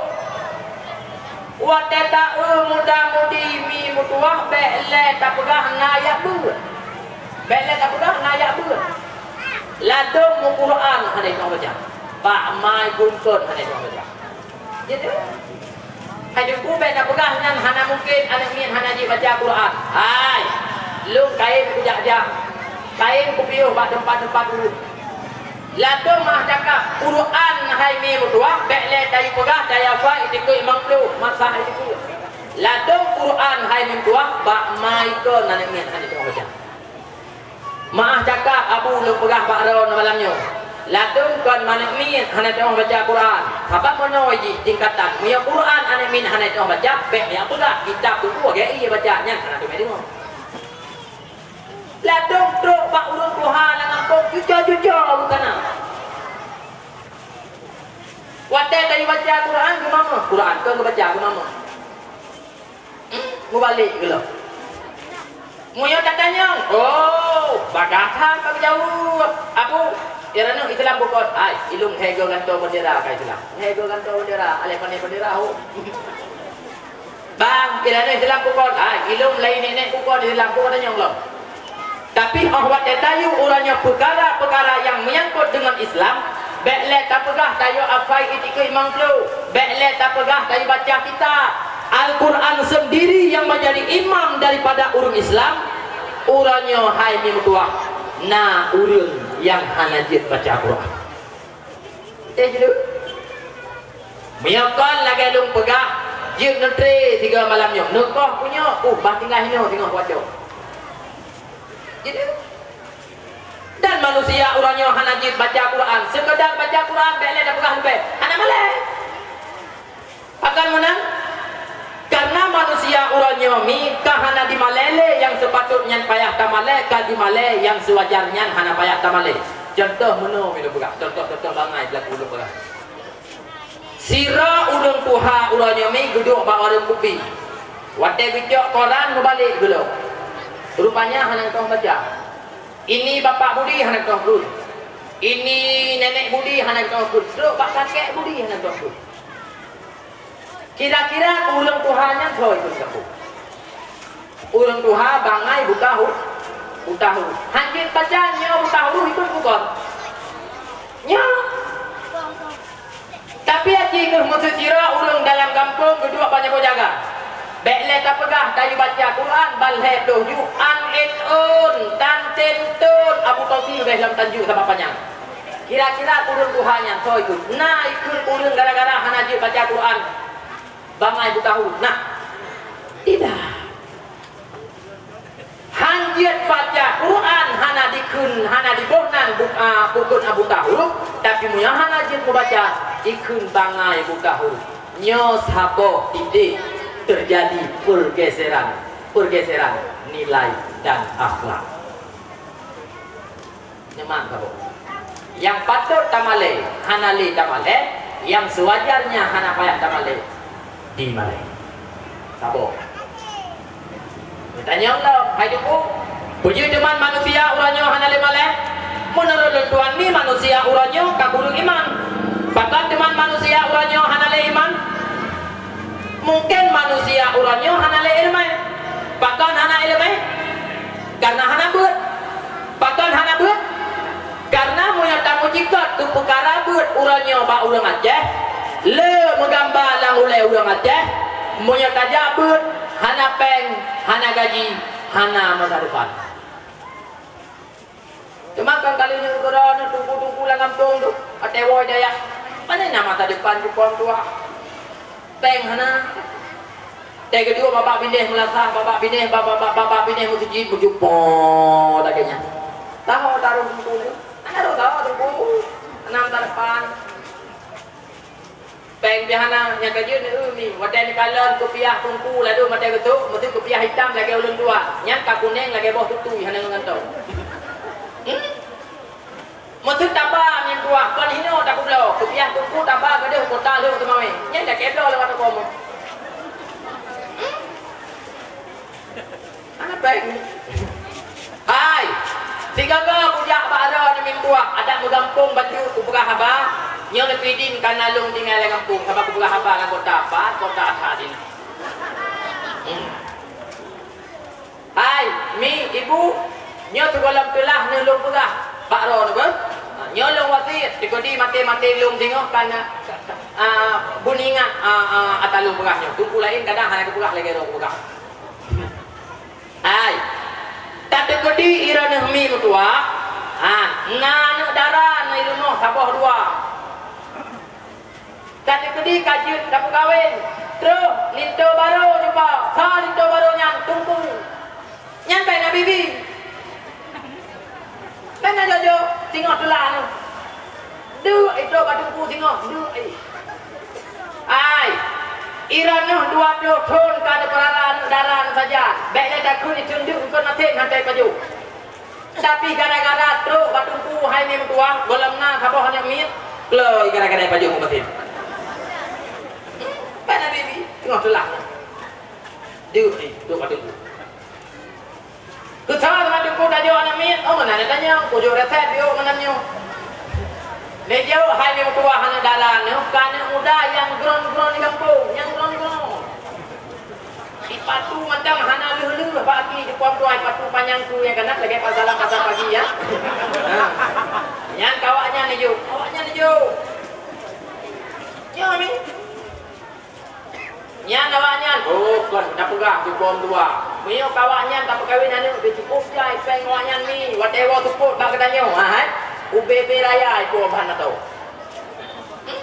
Watée taeu muda-mudi mi meutuwah, bék lé tapeugah na jak beuet. Bék lé tapeugah na jak beuet. Ladôm meuquran hana jitu'oh baca. Bak mai gungkon hana jitu'oh baca. Jadi, hai Teungku, bék tapeugah nyan hana mungken aneuk miet hana jibaca Quran. Hai, lôn kayém kujak-jak, kayém kupiôh bak teumpat-teumpat ureuëng. Ladôm meuah cakap, Quran hai mi meutuwah, bék lé tayue peugah, tayue hafai, itikeuet limong ploh, masak itikeuet. Ladôm Quran hai mi meutuwah, bak mai kon aneuk miet hana jitu'oh baca. Meuah cakap, Abu, lôn peugah bak droeneuh malam nyoe. Ladôm kon aneuk miet hana jitu'oh baca Quran. Sabab meunoe jih tingkatan, meunyoe Quran aneuk miet hana jitu'oh baca, bék jak peugah, kitab Teungku lagée ié baca, nyan hana teumé deungoe. Ladôm trok bak ureuëng tuha lam gampông, cuco-cuco bukan na. Watée tayue baca Quran, geumamah. Quran kon geubaca, geumamah. Hmm, mubalek geulom. Meunyoe tatanyong, oh, bagaih that ka geujaweueb. Abu, ya, droeneuh Islam bukon? Hai, ilôn lhée goe gantoe beundera ka Islam. Lhée goe gantoe beundera, aléh pané beundera, ho. Bang, inan Islam bukon, ha, ilôn laén nenek bukon Islam, bukon tanyong lom. Tapi óh watée tayue uroe nyoe peukara-peukara nyang meunyangkot deungon Islam, bék lé tapeugah tayue hafai itikeuet limong ploh, bék lé tapeugah tayue baca kitab. Al-Quran sendiri yang menjadi imam daripada ureuëng Islam, uroe nyoe hai mi meutuwah, na ureuëng nyang hana jeuet baca Quran. Eh, jeuet. Meunyoe kon lagée lôn peugah, jeuet neutre sigoe malam nyoe. Neukoh punyok, uh, bah tinggai hinoe singoh kuaco. Jeuet. Dan manusia uroe nyoe hana jeuet baca Quran. Sekedar baca Quran, bék lé tapeugah leubeh. Hana malée. Pakon meunan? Karena manusia uroe nyoe mi ka hana jimalée lé nyang seupatôt nyan payah tamalée, ka jimalée nyang seuwajar nyan hana payah tamalée. Cuntoh meunoe mi lôn peugah, cuntoh-cuntoh bangai beulaku lôn peugah. Sidroe ureuëng tuha uroe nyoe mi geuduek bak wareueng kupi. Watée geucok koran meubalek geulom. Rupanya hana geutu'oh baca. Ini Bapak Budi hana geutu'oh kheun. Ini Nenek Budi hana geutu'oh kheun. Trok bak kakek Budi hana geutu'oh kheun. Kira-kira ureuëng tuha nyan soe ikheun kamoe? Ureuëng tuha bangai buta hu-, buta huruf. Hanjeuet baca nyoe buta huruf ikheun bukon? Nyoe. Tapi aci kheueh meuseusidroe ureuëng dalam gampông geuduek bak nyoe jaga. Bék lé tapeugah tayue baca Quran ban lhée ploh ju, an et on, tan ten ton, Abu Tosi leubeh lom tanjok sabab panyang. Kira-kira ureuëng tuha nyan soe ikheun? Na ikheun ureuëng gara-gara hana jeuet baca Quran bangai buta huruf? Na. Tidak. Hanjeuet baca Quran hana dikheun, hana diboh nan bu-, a, bukon buta huruf, tapi meunyoe hana jeuet meubaca, ikheun bangai buta huruf. Nyoe saboh titik terjadi pergeseran, pergeseran nilai dan akhlak. Nyoman saboh. Nyang patôt tamalée, hana lé tamalée, nyang seuwajarnya hana payah tamalée, dimalée. Saboh. Tanyong lom, hai Teungku, peue jeuet teuma manusia uroe nyoe hana lé malée? Meunurot lôn tuan mi manusia uroe nyoe ka kureueng iman. Pakon teuma manusia uroe nyoe hana lé iman? Mungken manusia uroe nyoe hana lé iéleumé. Pakon hana iéleumé? Karena hana beuet. Pakon hana beuet? Karena meunyoe tameucikot keu peukara beuet uroe nyoe bak ureuëng Aceh, le meugamba lam ulée ureuëng Aceh, meunyoe tajak beuet, hana péng, hana gaji, hana masa depan. Teuma kan kali nyoe keudroe nyoe teungku-teungku lam gampông tu, watée woe dayah, pane na masa depan jukon tuha? Péng hana. Teukeudua babah binéh meulasah, babah binéh, babah, babah, babah binéh meuseujid meujupo lagée nyan. Taho taroh teungku nyoe. Hana roh taho teungku. Hana masa depan. Péng pih hana, nyang ka jeuet neu mi. Watée neukalon kupiah teungku ladôm watée geusok, meuteun kupiah itam lagée ulôn tuha. Nyan ka kuneng lagée boh tutui hana ngon gantoe. Hmm? Meuteun taba nyan tuha, kon hinoe takubloe. Kupiah teungku taba gadôh kota lheueh teumawé. Nyan dak kebloe lewat toko mu. Hmm? Hana péng. Hai, sigoe-goe kujak bak droeneuh mi meutuwah, adak meugampông bacut kupeugah haba, nyoe neupidin kana lôn tinggai lam gampông, sabab kupeugah haba lam kota, pat kota that dinoe. Hai, mi, ibu, nyoe sigohlom teulah neuh lôn peugah bak droeneuh beuh. Ha, nyoe lôn wasiet, sigoe di maté-maté lôn singoh ka na, a, beuningat, a, a, ata lôn peugah nyoe. Teungku laén kadang hana geupeugah lagée droe geupeugah. Hai, tateupeudi droeneuh mi meutuwah, ha, na aneuëk dara neuh i rumoh saboh dua. Ka teukeudi ka jeuet ka peukawen, troh linto barô jiba, sa linto barô nyan teungku. Nyan bai na bibi. Kan na jojo singoh teulah nyoe. Deuk itu ka teungku singoh, deuk ai. Ai, droeneuh dua ploh thon ka neupeurara aneuëk dara nyoe sajan. Bék lé takheun jiteundeuk eungkot maté hantei pajoh. Tapi gara-gara trok bak teungku hai mi meutuwah, gohlom na saboh aneuk miet, kloi gara-gara pajoh meukatin. Kan na bibi teungoh teulah. Deuk ni, trok bak teungku. Keusa teuma teungku tajok aneuk miet, oh meunan tanyong, kujok resep yuk meunan nyoe. Lé jaweueb hai mi meutuwah aneuk dara nyoe, ka aneuk muda nyang gron-gron di gampông, nyang gron-gron. Ipatu mantong hana lheueh-lheueh bak aki jipom tuai patu panyang ku nyang keunan lagée pasalam pasal pagi, ya. Ha. Nyan kawak nyan ijo, kawak nyan ijo. Nyoe mi. Nyan awak nyan, oh, kon tapeugah jipom dua. Meunyoe kawak nyan tapeukawen aneuk, teucukôp jai péng awak nyan mi, watée woe seupôt bak geutanyoe, ha, hai. Ubé-bé raya ipo ban atau. Hmm?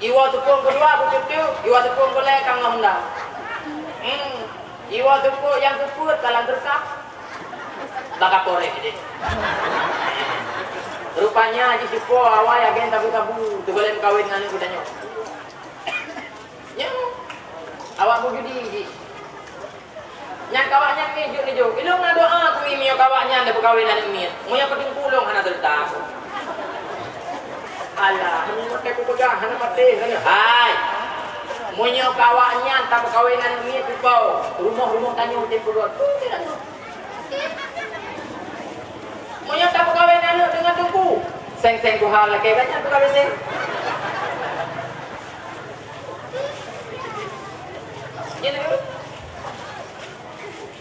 Iwoe seupôt keudua beucutu, iwoe seupôt keulhée ka ngon honda. Hmm. Iwoe seupôt nyang keupeuet ka lam teuka. Baka korek deh. Rupanya jih sipo awai agen tabu-tabu, teugohlom kawen ngon aneuk geutanyoe. Nyoe. Awak beujudi jih. Nyan kawak nyan mi jeuet neujok. Ilôn na doa keu mi meunyoe kawak nyan tapeukawen aneuk miet. Meunyoe keu teungku lôn hana seureuta aku. Alah, meunyoe maté kupeugah hana maté hana. Hai. Meunyoe kawak nyan tapeukawen aneuk miet tupau, rumoh-rumoh tanyoe tem peurot. Meunyoe tapeukawen aneuk deungon teungku, seng-seng tuha lakée gata peukawen seng. Nyan.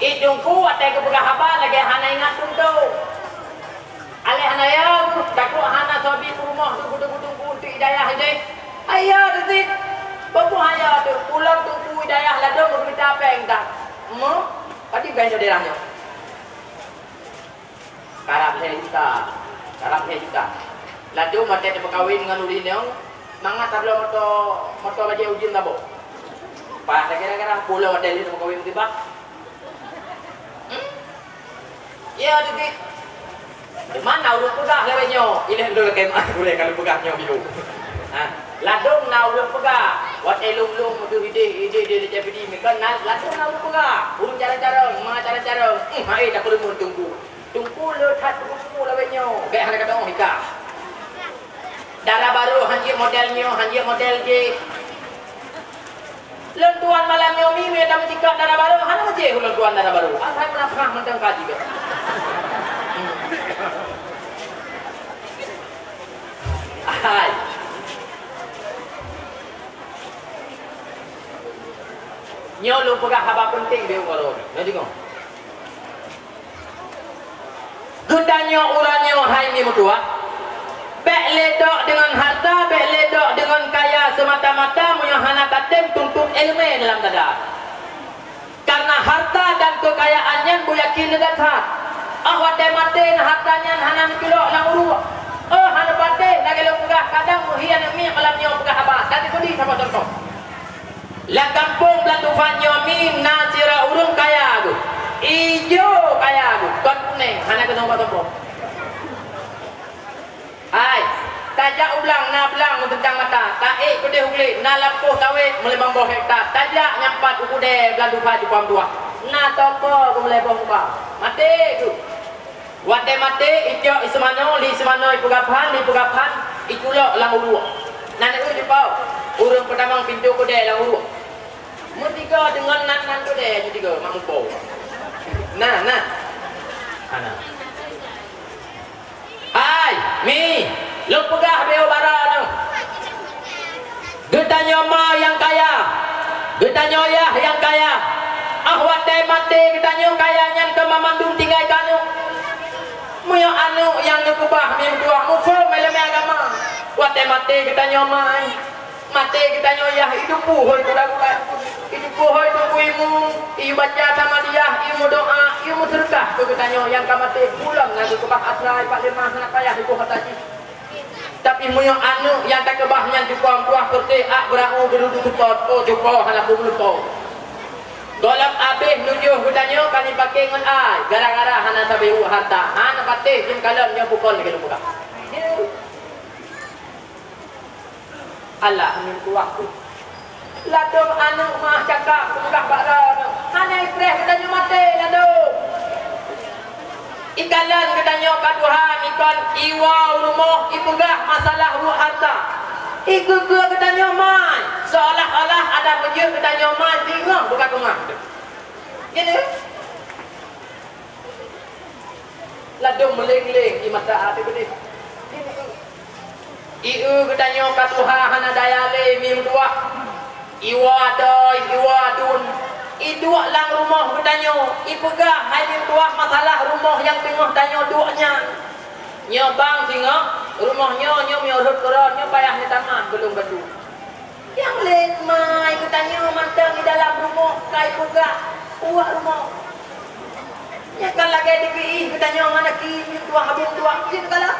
Ih, teungku watée geupeugah haba lagée hana ingat tuntoe. Aléh hana ya, takot hana sabe peurumoh tu geudu-geudu untuk hidayah ideh. Ayah tu sit, peue haya tu, pulang teungku hidayah ladom geumita péng dah. Mo, padi banyoe daerah nyoe. Karab lhée juta. Karab lhée juta. Laju watée teumeukawen ngon ureuëng inong, mangat tabloe moto, moto bajée ujeuen saboh. Pas gara-gara pulo watée lheueh teumeukawen meutibak. Hmm? Ya, Debit. Di mana ureuëng peugah lawét nyoe? Ilée dulu keumaah gurée kalau peugah nyoe biru. Ha, ladong na ureuëng peugah. Watée lom-lom deuh ideh, ideh, ideh, ideh, ideh, ideh, ideh, ladong na ureuëng peugah. Ureuëng carong-carong, ma carong-carong. Hmm, hai, tak perlu teungku. Teungku le that teungku lawét nyoe. Bék hana kata oh hika. Dara barô hanjeuet model nyoe, hanjeuet model jih. Lôn tuan malam nyoe mi, meunyoe tameucikak dara barô, hana meucéh ulôn tuan dara barô. Asai meunafah mantong kaji bék. Hai. Nyoe lôn peugah haba peunteng beu uroe. Nyoe deungoe. Geutanyoe uroe nyoe hai mi meutuwah, bék lé dok deungon hareuta, bék lé dok deungon kaya seumata-mata meunyoe hana tatem tuntot iéleumé dalam dada. Kareuna hareuta dan keukayaan nyan beuyakén leugat that. Óh watée maté na hareuta nyan hana neuculok lam uruek. Óh hana patéh lagée lôn peugah kadang meuhi aneuk miet malam nyoe peugah haba, dan dibri saboh cuntoh. Lam gampông Blang Dufan nyoe mi na sidroe ureuëng kaya geuh. Ijo kaya geuh, kon kunéng, hana keunoe bak sombong. Hai, tajak u blang na blang meuteuntang mata, taék keudeh u glé na lampôh sawét meulimong boh hekta, tajak nyang pat u keudée Blang Dufan jipeuham tuah. Na toko geuh meulée boh muka. Maté geuh. Watée maté, icok iseumanoe, li iseumanoe ipeugah phan, li ipeugah phan, iculok lam uruek. Na neueu jipau, ureuëng peutamong pintoe keudée lam uruek. Meutiga deungon nan-nan keudée jitiga mak mupo. Nah, nah. Hana. Hai, mi, lôn peugah beu bara nyoe. Geutanyoe ma nyang kaya, geutanyoe yah nyang kaya. Watée maté geutanyoe kaya nyan teuma mandum tinggai keu aneuk. Meunyoe aneuk nyang neukeubah meutuah muphom ileumé agama, watée maté geutanyoe mai, maté geutanyoe yah, itupeue hôi gura-gura, itupeue hôi teungku imeum, iyue baca samadiyah, iyue meudoá, iyue meuseudeukah keu geutanyoe nyang ka maté, bulan na geukeubah atra i pat leumah, hana payah geuboh atra jih. Tapi meunyoe aneuk nyang takeubah nyan cuko meutuah, peureté ak beurau geududu seupôt, oh cuko hana peue meuleuko. Gohlom abéh nujoh geutanyoe ka jipaké ngon ai, gara-gara hana sabe uek harta, hana patéh jeuem kalon nyoe bukon lagée lôn peugah. Alah, meutuah tu. Ladôm aneuk mah cakap peugah bak droeneuh, hana ipreh geutanyoe maté ladôm. Ikalon geutanyoe ka tuha, ikon iwoe u rumoh, ipeugah masalah uek harta. Ikeue-keue geutanyoe mai, seolah-olah adak meujeuet geutanyoe mai singoh buka keumah. Jadi, ladôm meuleng-leng di mata até beudeh. Ieu geutanyoe ka tuha hana daya lé meutuah. Iwoe adoe, iwoe aduen, iduek lam rumoh geutanyoe, ipeugah hai meutuah masalah rumoh nyang teungoh tanyoe duek nyan. Nyoe bang singoh, rumoh nyoe, nyoe meunyoe rhot keudroe, nyoe payah neutamah golom batu. Nyang lé mai geutanyoe mantong di dalam rumoh ka ipeugah uek rumoh. Nyan kan lagée dikeue geutanyoe ngon aki meutuah abéh tuah jeuet kala.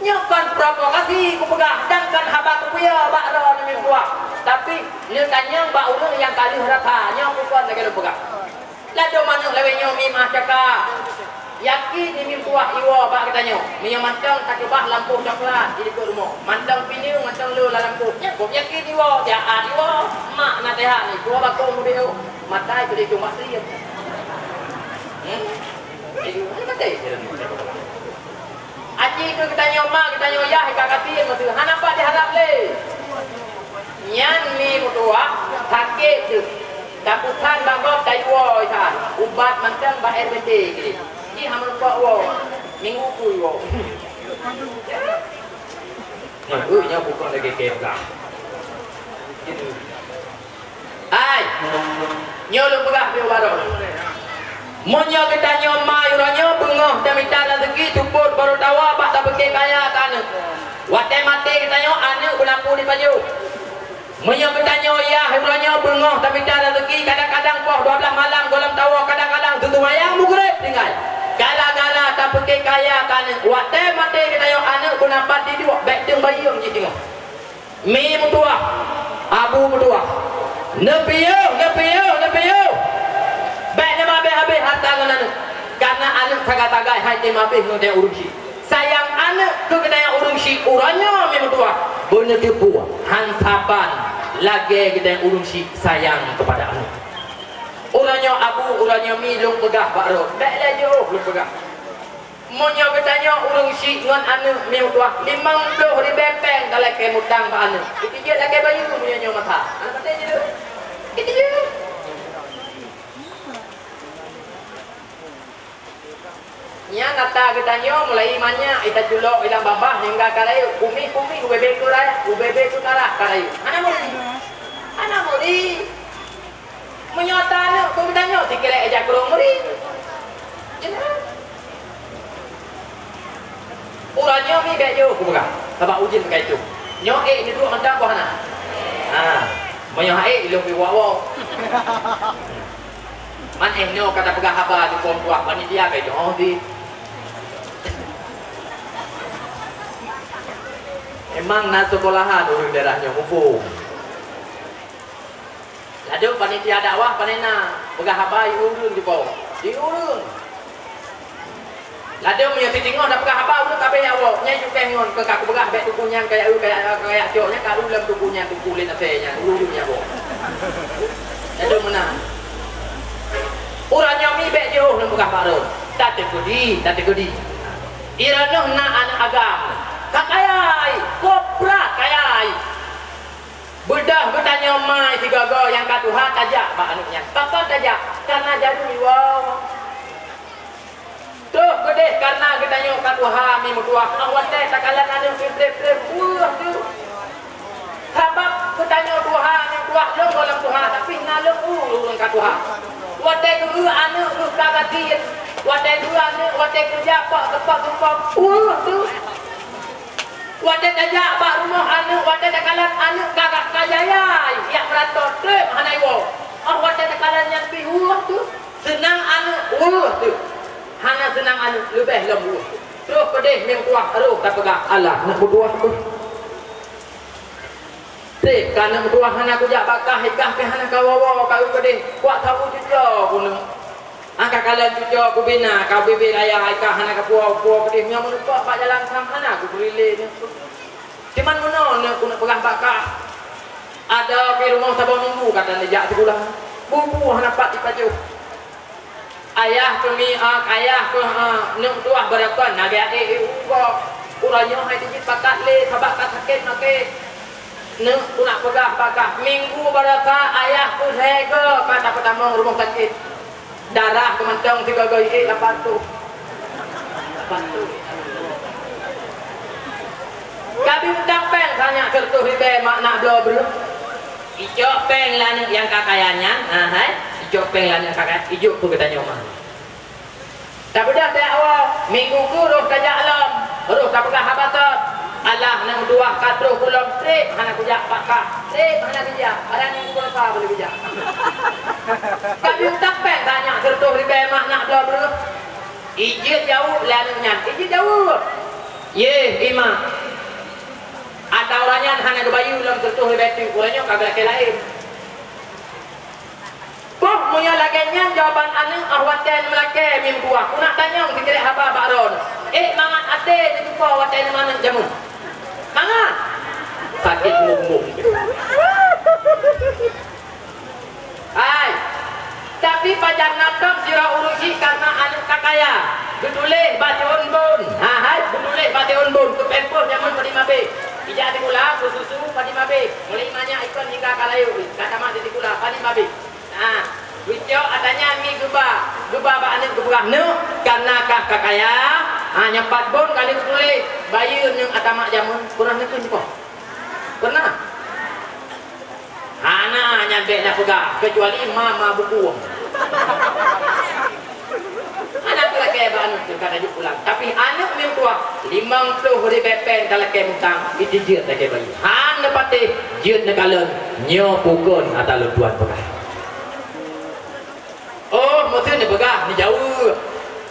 Nyoe kon provokasi kupeugah dan kon haba kupeue bak droeneuh meutuah, tapi neutanyong bak ureuëng nyang ka lheueh rasa nyoe bukon lagée lôn peugah. Ladôm aneuk lawét nyoe mimah caka. Yakin mimpuah iwoe bak geutanyoe. Meunyoe mantong takeubah lampôh coklat di likot rumoh, mantong pineung, mantong lô lam lampôh. Nyan kok yakin iwoe, jahat iwoe. Mak naseuhat ni, dua bakong muda. Matai tu dia cuma siem. Hmm? Jadi, mana matai? Aci keu geutanyoe ma, geutanyoe yah, ka kasién meuteue, hana pat jiharab lé. Nyan mi meutuah, sakét deuh. Tapeuthan bak gob tayue woe that, ubat mantong bak air beutée jih. Jih hana lumpah woe, minggu kui woe. Nyan, ui, nyan bukon lagée kém kah. Hai, nyoe lôn peugah keu baroe. Meunyoe geutanyoe ma uroe nyoe beungoh tamita raseuki, seupôt barô tawa bak tapeuké kaya keu aneuk. Watée maté geutanyoe aneuk beulaku dipajoh. Meunyoe geutanyoe yah uroe nyoe beungoh tamita raseuki, kadang-kadang poh dua blaih malam gohlom tawoe, kadang-kadang teuseumayang meugreb tinggai. Gara-gara tapeuké kaya keu aneuk, watée maté geutanyoe aneuk beuna pat diduek, bék teueng bayeue jih teungoh. Mi meutuah, abu meutuah. Neupiôh, neupiôh, neupiôh. Bék neumabéh-abéh hareuta ngon aneuk. Kareuna aneuk sagai-sagai hai tém abéh ngon geutanyoe ureuëng syik. Sayang aneuk keu geutanyoe ureuëng syik uroe nyoe mi meutuah. Beuneuteupeu han saban lagée geutanyoe ureuëng syik sayang keupada aneuk. Uroe nyoe abu, uroe nyoe mi lôn peugah bak droe. Bék lé jiôh lôn peugah. Meunyoe geutanyoe ureuëng syik ngon aneuk mi meutuah, limong ploh ribée péng talakée mutang bak aneuk. Itu jeuet lakée bayeue meunyoe nyoe masa. Aneuk maté jeuet. Itu jeuet. Nyan ata geutanyoe mulai manyak ita culok ilang babah nyangga ka rayeuk, kumi-kumi ubebe keu raya, ubebe keu karah ka rayeuk. Hana muri. Hana muri. Meunyoe taneuk keu geutanyoe, sikrek ija keu ureuëng meuri. Jeulaih. Uroe nyoe mi bék jôh kupeugah, sabab ujeuen keu itu. Nyoe ék neuduek mantong boh na. Ha, meunyoe han ék ilôn pi woe-woe. Man éh nyoe ka tapeugah haba di phon tuah panitia bék jôh di. Emang na seukolahan ureuëng daerah nyoe muphom. Ladôm panitia dakwah pane na, peugah haba di ureuëng dipo. Di ureuëng. Ladôm meunyoe sitingoh na peugah haba ureuëng ka beuyak woe. Nyan cukéh ngon keu ka kupeugah bék tuku nyan kaya eu kaya kaya cok nyan ka uleuem tuku nyan tuku lé nasé nyan ureuëng nyan woe. Ladôm meunan. Uroe nyoe mi bék jiôh lôn peugah bak droe. Tateukeudi, tateukeudi. Ironoe na aneuk agam. Ka kayai, kopra kayai. Beudôh geutanyoe ma sigoe-goe nyang ka tuha tajak bak aneuk nyan. Pakon tajak? Kareuna jaroe iwoe. Troh keudeh kareuna geutanyoe ka tuha mi meutuah, óh watée takalon aneuk iblih-blih buah tu. Sabab geutanyoe tuha mi tuah lôn gohlom tuha, tapi na lôn u Ka tuha. Watée geu aneuk geuh ka gasien. Watée geu aneuk, watée geujak bak teumpat sumpah, ueh teuh. Watée tajak bak rumoh aneuk, watée takalon aneuk ka, ka, ka jayai, jak meuratot, treb hana iwoe. Oh, watée takalon nyan pih ueh teuh. Seunang aneuk, ueh teuh. Hana seunang aneuk, leubeh lom ueh teuh. Troh keudeh meutuah roh tapeugah, "Alah, aneuk meutuah beuh." Treb ka aneuk meutuah hana kujak bak kah, i kah pih hana kawoe-woe, ka eu keudeh, kuat sabu cucoe kuneuk. Angka kalon cucoe kubina, ka ubé-bé raya, i kah hana kapuwoe-puwoe keudeh, meunyoe meuneupok bak jalan tham hana kupeureulee neuk. Cuman meunoe neuk kuneuk peugah bak kah. Adoe keu rumoh saboh minggu ka tan jijak sikula. Bubu hana pat jipajoh. Ayah keuh mi, ah, ayah keuh, ah, neuk tuah beureukan, na gaya, eh, eh, uroe. Uroe nyoe hai tijeuet pakat lé, sabab ka sakét maké. Neuk, kuneuk peugah bak kah, minggu baroesa ayah keuh lhèe goe ka tapeutamong rumoh sakét. Darah keu mantong sigoe-goe, eh, lapan reutôh. Lapan reutôh. Ka bi utang péng sanyak sireutôh ribèe mak nak bloe breuh. Icok péng lé aneuk nyang ka kaya nyan, ha hai, icok péng lé aneuk ka kaya, ijok peue geutanyoe mah. Tabeudôh teuh awai, minggu keu roh tajak lom, roh tapeugah haba sot. Alah, aneuk meutuah ka troh kulom, treb hana kujak bak kah, treb hana kujak, alah, minggu keu sa boleh kujak. Ka bi utang péng sanyak sireutôh ribèe mak nak bloe breuh. Ijeuet jaweueb lé aneuk nyan, ijeuet jaweueb. Yeh, i mak. Ata uroe nyan hana geubayeue lom sireutôh ribèe teuk, uroe nyoe ka geulakèe laén. Poh meunyoe lagèe nyan jawaban aneuk, ah, watèe neumeulakèe mim tuah, kuneuk tanyong sikrek haba bak droeneuh. Ék mangat até neuteupeue watèe neumaneuk jameun? Mangat! Sakét bumbong. Hai, tapi pajan na tom sidroe ureueng chik kareuna aneuk ka kaya, geutuléh bak siôn bôn. Ha hai, geutuléh bak siôn bôn, keu pampers jameun padum abéh. Ijak sikula, keu susu padum abéh. Mulai manyak ikon hingga ka layeue, ka tamat di sikula padum abéh. Ha, geucok ata nyan mi geuba, geuba bak aneuk geupeugah, "Neuk, kareuna kah ka kaya, ha, nyoe pat bôn ka lheueh geutuléh, bayeue neuk ata mak jameun." Pernah neuk keu nyoe? Pernah? Hana, nyan bèk na peugah, keucuali ma, ma bukong. Hana teulakèe bak aneuk teuka tajok pulang. Tapi aneuk meutuah, limong ploh ribèe pèng talakèe mutang, jijeuet lagèe bayeue. Han neupatéh, jeuet neukalon, nyoe peue kon ata lôn tuan peugah. Oh, meuteun neupeugah, neujaweueb.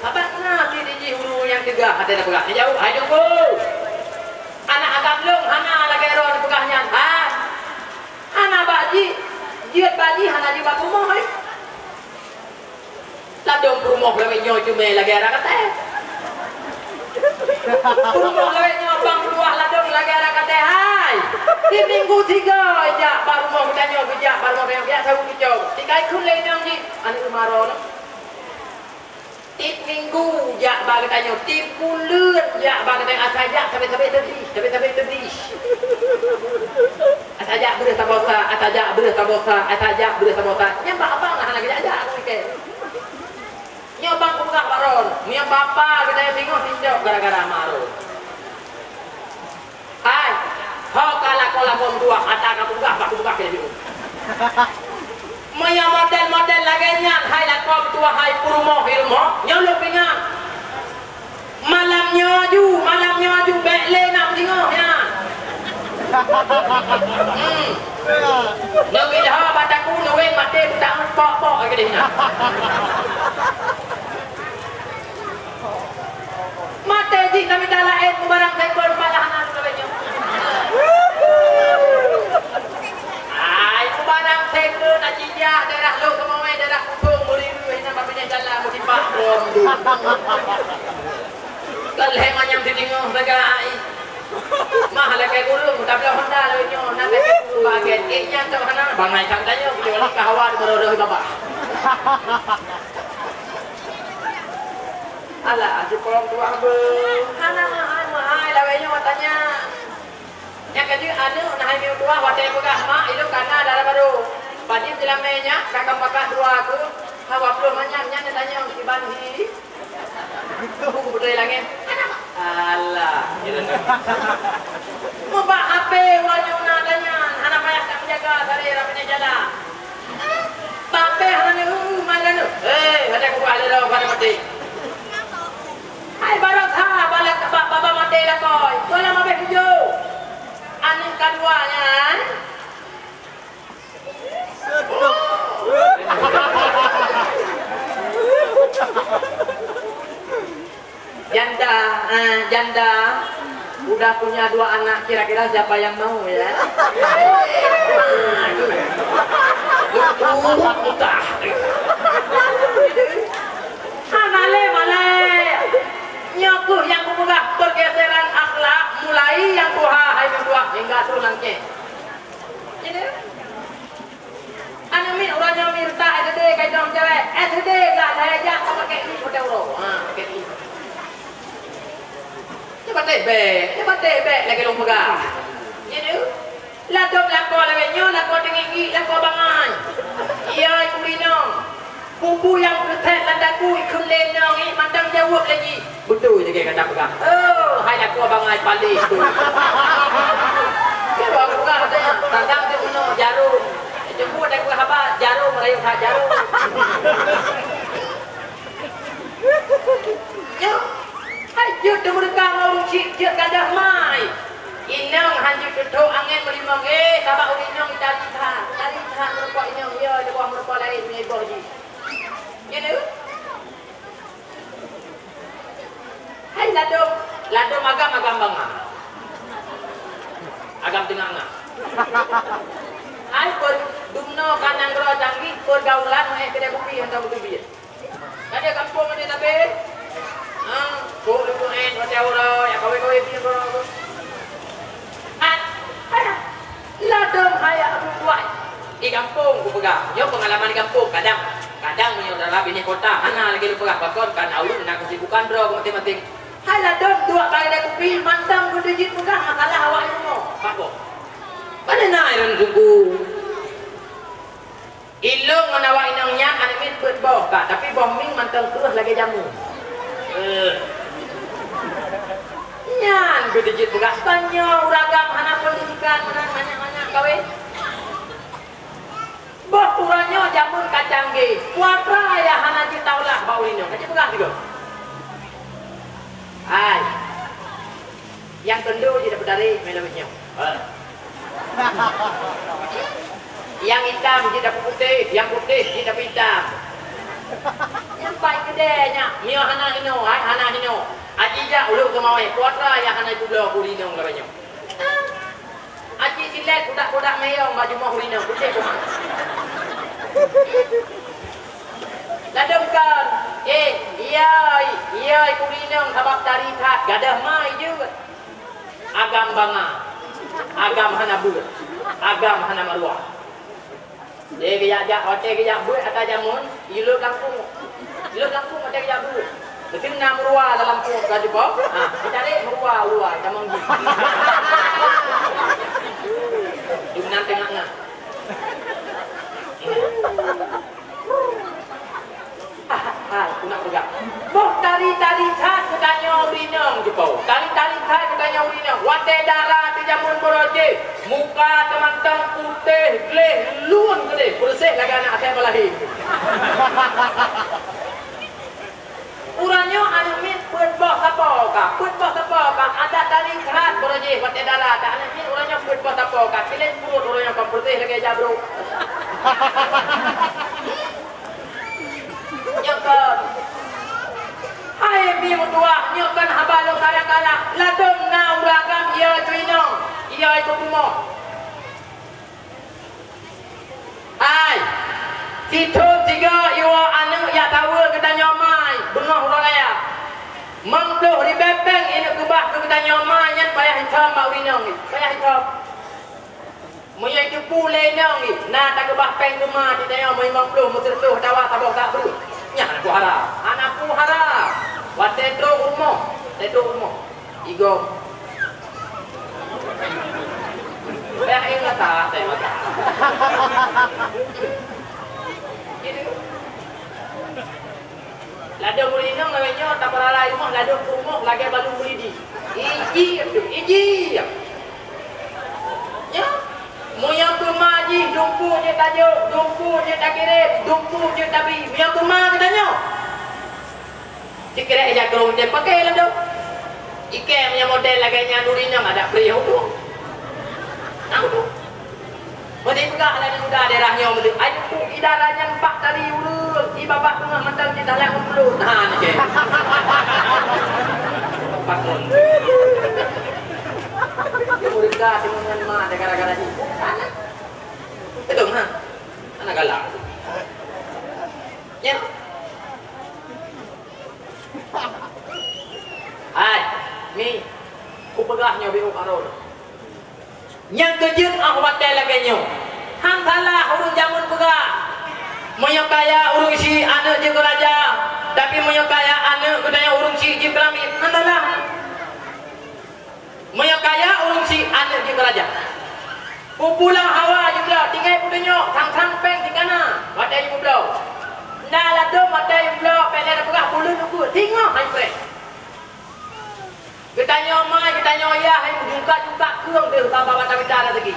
Sabab na sidroe nyang teuga até neupeugah, neujaweueb, hai Teungku. Aneuk agam lôn hana lagèe droe neupeugah nyan, hai. Hana bak jih, jeuet bak jih hana jibak rumoh, hai. Ladôm peurumoh lawét nyoe cumé lagèe arak katée. Peurumoh lawét nyoe bang tuah ladôm lagèe arak katée hai. Tiep minggu sigoe jak bak rumoh geutanyoe, geujak bak rumoh geutanyoe, geujak saweue geucok. Sikai kheun lé inong jih, aneuk maro nyoe. Tiep minggu jak bak geutanyoe, tiep buleuen jak bak geutanyoe, asai jak sabé-sabé teudih, sabé-sabé teudih. Asai jak breueh saboh sa, asai jak breueh saboh sa, asai jak breueh saboh sa. Nyan bak abang hana geujak-jak, aku pikir. Nyoe bang kupeugah bak droe, meunyoe bapak geutanyoe singoh sindok gara-gara ma droe. Hai, ho ka lakoe-lakoe meutuah, ata ka kupeugah, bak kupeugah keu laju. Meunyoe model-model lagèe nyan, hai lakoe meutuah, hai peurumoh di rumoh, nyoe lôn peuingat. Malam nyoe aju, malam nyoe aju, bèk lé na meusingoh nyan. Hmm. Neubi lheueh bak takue neuweng maté beutaék pok-pok lagèe nyan. Maté jih tamita laén, mubarang seukon malah na lagèe nyoe. Ai, mubarang seukon na jijak daerah Lhokseumawe, daerah Kutong, Meurireue, inan bak binéh jalan, meusipak rom. Kan lhèe manyang sitingoh sagai. Mah lakèe kureueng, tabloe honda lagèe nyoe, na lakèe kureueng bagian. Eh, nyan tok hana, bangai sang tanyoe, kecuali ka hawa di meureuh babah. Alah, aji polong tuah beuh. Hana mahai-mahai, lawét nyoe watanya. Nyang ka jeuet aneuk, na hai miet tuah, watèe peugah, "Mak, ilôn kana dara barô." Padum jeulamèe nyan, ka kam pakat dua aku, hawa ploh manyam nyan neutanyong, "Iban hi?" Geutôh ku beutôi langét. Alah, meubat H P uroe nyoe na tanyan, hana payah tameujaga, sabe rab binéh jalan. Bak H P hana Teh lakoi, soe nyang habéh tujoh? Aneuk kadua nyan. Janda, eh, janda udah punya dua anak, kira-kira siapa yang mau, ya? Betul, udah. Hana lé malée. Nyoe kheueh nyang kupeugah pergeseran akhlak mulai nyang tuha hai meutuah hingga trok nyang kèe. Jadi, aneuk miet uroe nyoe Mirta S D ka inong cewek, S D ka lhèe jak ka pakai lip watèe uroe. Ha, pakai lip. Nyoe patéh bèk, nyoe patéh bèk lagèe lôn peugah. Jadi, Ladôm lakoe lagèe nyoe, lakoe teungiek-ngiek, lakoe bangai. Iya, Ibu Rinong. Peue-peue nyang keu that lam daku ikheun lé inong ngiek mantong jaweueb lé jih. Beutôi lagèe gata peugah. Oh, hai lakoe bangai paléh tu. Coba peugah katanya, tadang di unoe jarôm. Jemput dan peugah haba, jarôm, rayeuk that jarôm. Nyoe, hai jeuet teumeureuka ngon ureueng chik jeuet gadoh mai. Inong han jeuet teuthok angén meulimong, eh, sabab ureueng inong itari that, itari that meurumpok inong, ya, di bawah meurumpok laén meunyoe iboh jih. Ya, tu. Hai ladôm, ladôm agam, agam bangai. Agam teungoh ngah. Hai peuet, dumnoe ka nanggroe canggih, pergaulan, eh, keudè kupi hantom beuteubiet. Ka di gampông ada tapi. Ha, kok leupeuen watèe uroe, ya kawé-kawé pih uroe. Ha, ha. Ladôm hai abu tuai. Di gampông kupeugah. Nyoe peungalaman di gampông. Kadang, kadang meunyoe dalam binéh kota, hana lagèe lôn peugah pakon, kan aweueng na keusibukan droe masing-masing. Hai ladôm duek bak kupi mantong kuteujeuet peugah masalah awak rumoh. Pakon. Pane na ireuen teungku. Ilôn ngon awak inong nyan aneuk miet peuet boh ka, tapi boh mieng mantong kreueh lagèe jamé. Eh. Nyan beuteubiet peugah, "Tanyoe ureueng agam hana peundidikan, meunan manyak-manyak kawé." Boh uroe nyoe jamén ka canggih, peue atra nyang hana jitaulah bak ureueng inong. Ka jipeugah sigoe. Hai. Nyang keundo jeuet tapeutarek meunan nyoe. Nyang itam jeuet tapeuputéh, nyang putéh jeuet tapeuitam. Nyang paih keudè nyan, meunyoe hana hinoe, hai hana hinoe. Aji jak ulôn keumawé, peue atra nyang hana jipeubloe keu ureueng inong lagèe nyoe. Aji silét budak-budak meyong bak jumoh ureueng inong, putéh teuma. Ladôm kon, eh, iyai, iyai keu ureueng inong sabab tari that, gadoh mai jeuet. Agam bangai, agam hana beuet, agam hana maruah. Lé geujak-jak, watèe geujak beuet ata jamén, ilot lampôh. Ilot lampôh watèe geujak beuet. Meuteun na meuruwa lam lampôh ka jipok. Ha, geutarek meuruwa u luwa, tamong jih. Di meunan teungoh na. Ah, ah, aku nak peugah. Boh tari-tari that geutanyoe ureueng inong jipo. Tari-tari that geutanyoe ureueng inong. Watèe dara teuh jamén beurojéh, muka teumantong putéh gleh lôn keudeh, beureuséh lagèe aneuk asèe meulahé. Uroe nyoe aneuk miet peuet boh sapo ka, peuet boh sapo ka, adak tari that beurojéh watèe dara that aneuk miet uroe nyoe peuet boh sapo ka, kileng pruet uroe nyoe ka beureuséh lagèe jabrok. Nyoe kon. Hai bi meutuah, nyoe kon haba lôn karang-karang. Ladôm na ureueng agam, iya keu inong, iya keu bumoe. Hai, sithôn sigoe iwoe aneuk jak saweue geutanyoe mai, beungoh uroe raya. Limong ploh ribèe péng ineuk keubah keu geutanyoe mai nyan payah itom bak ureueng inong, payah itom. Meunyoe iteupeue lé inong jih, na takeubah péng keuma di tanyoe meulimong ploh, meusireutôh atawa saboh sak breueh. Nyan hana peue haram. Hana peue haram. Watèe trok u rumoh, watèe trok u rumoh. Igom. Payah ingat tak, saya makan. Gitu. Ladôm ureueng inong lagèe nyoe, tapeurara i rumoh, ladôm peurumoh lagèe balum beulidi. Iji, iji. Nyoe, meunyoe keuma jih, dumpeue jeuet tajok, dumpeue jeuet takirém, dumpeue jeuet tabri. Meunyoe keuma geutanyoe, sikrek ija keurong teuh pakai ladôm. Ikée meunyoe model lagée nyan ureueng inong adak preh huköm. Nah, huköm. Meunyoe peugah lagée muda daerah nyoe meudeuh, "Ai, teupeu idara nyan bak tari ureueng, i babah teungoh mantong jih dalam ngon mulut." Nah, ni kée. Pakon. Dia murid dah, dia ngon ma, dia gara-gara ni. Bukan, ah. Betul, ha? Anak galak. Ya. Hai, mi, kupeugah nyoe beu arôn. Nyang keujeuet ah watée lagée nyoe. Han salah ureueng jameun peugah. Meunyoe kaya ureueng syiek aneuk jeuet keu raja, tapi meunyoe kaya aneuk geutanyoe ureueng syiek jeuet keu ramé, han salah. Meunyoe kaya ureueng syiek aneuk jeuet keu raja. Pupu lam hawa jibloe, tinggai peutunyok, sang-sang péng dikana, watée jibloe. Na ladôm watée jibloe, péng lé tapeugah buleuen ukeue, singoh hai preh. Geutanyoe ma, geutanyoe yah, hai meujungkat-jungkat keueng deuh baba mata mita na teugi.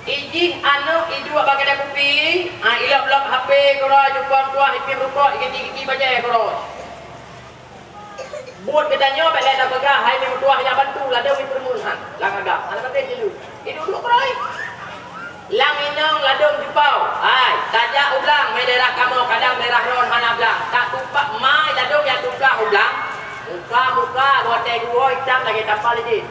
Ijih aneuk iduek bak keudée kupi, ah, ilop-lop H P keudroe, jukon tuah, ipiep rukok, igiti-giti bajée keudroe. Buet geutanyoe bék lé tapeugah, hai mi meutuah nyang bantu, ladôm ipeureumeun han, lam agam, hana patéh jileu. Iduek-duek keudroe. Lam inong ladôm jipau, hai, tajak u blang, mé daerah kamoe kadang daerah ron hana blang. Tak tupat mai ladôm nyang tumplah u blang. Muka-muka, watée geuwoe itam lagée tampal jih.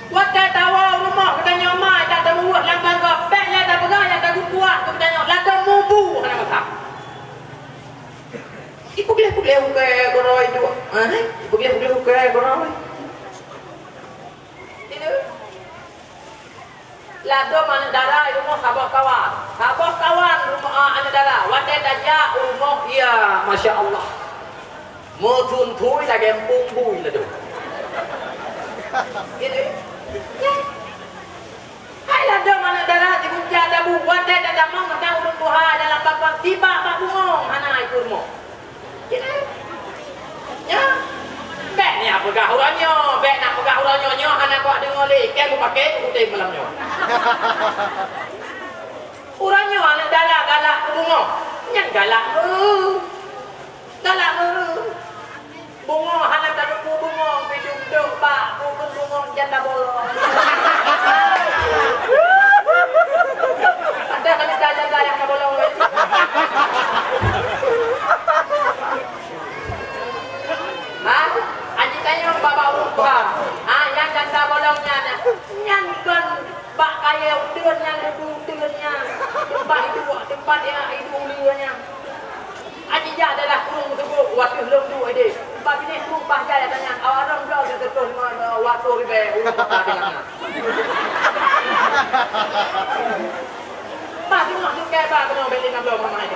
Watée tawoe u rumoh geutanyoe ma, tak tameuweuh lam bangga, bék lé tapeugah nyang tagukuah keu geutanyoe, ladôm mubu hana masa. Ipeugléh-peugléh ukée goroe itu. Hah? Ipeugléh-peugléh ukée goroe. Itu. Ladôm aneuk dara i rumoh saboh kawan. Saboh kawan rumoh, ah, aneuk dara. Watée tajak u rumoh, iya, masya Allah. Meuthun-thun lagée empung bui ladôm. Itu. Ya. Hai ladôm aneuk dara, jiguja tabu, watée tatamong mantong ureueng tuha dalam pakon, tibak bak bungong hana ikeu rumoh. Nyan. Bék nyan peugah uroe nyoe, bék na peugah uroe nyoe, nyoe hana kujak deungoe lé, kée kupaké kutem malam nyoe. Uroe nyoe aneuk dara galak keu bungong, nyan galak, eh, galak, eh. Bungong hana tateupeue bungong, pih duek-duek bak bungong janda bolong. Ada kan janda nyang bolong. Ha? Aji tanyong bak ureueng tuha. Ha, nyang janda bolong nyan, nyan kon bak kayée uteuen nyan, leubeh uteuen nyan. Teumpat iduek, teumpat iduek uleue nyan. Aji jak daerah Krueng Teubok, watèe lôn duek idéh. Bak binéh Krueng Pah Jai ata nyan, awak droe bloe sireutôh limong, dua ratus ribèe ureueng kota deungon na. Bah teungoh teukai bah keunoe bèk lé na bloe mamai.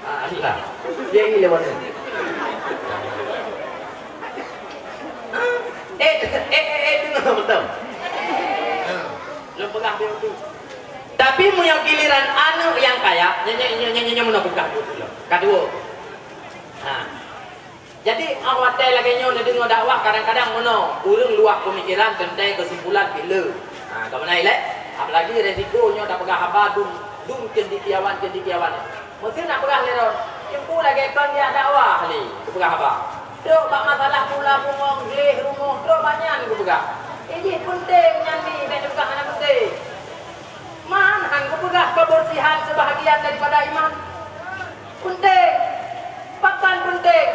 Ah, alah. Dia ini lewat ni. Eh, eh, eh, eh, deungö beutôi. Lôn peugah dia tu. Tapi meunyoe giliran aneuk nyang kaya, nyan, nyan, nyan, nyan, nyan meunan peugah buet ulôn. Ka dua. Ha. Jadi, 'oh watèe lagèe nyoe neudeungoe dakwah, kadang-kadang meunoe, ureueng luwah peumikiran teuntèe keusumpulan pih le. Ha, ka meunan ilèe, apalagi resiko nyoe tapeugah haba dum, dum cendekiawan-cendekiawan. Meusé na peugah lé droe, "Teungku lagèe kon jak dakwah lé," kupeugah haba. "Trok bak masalah pula bungong, gleh rumoh, trok bak nyan," kupeugah. "Ijih peunteng nyan mi, bèk neupeugah hana peunteng." Man han kupeugah kebersihan sebahagian daripada iman. Peunteng, pakon peunteng?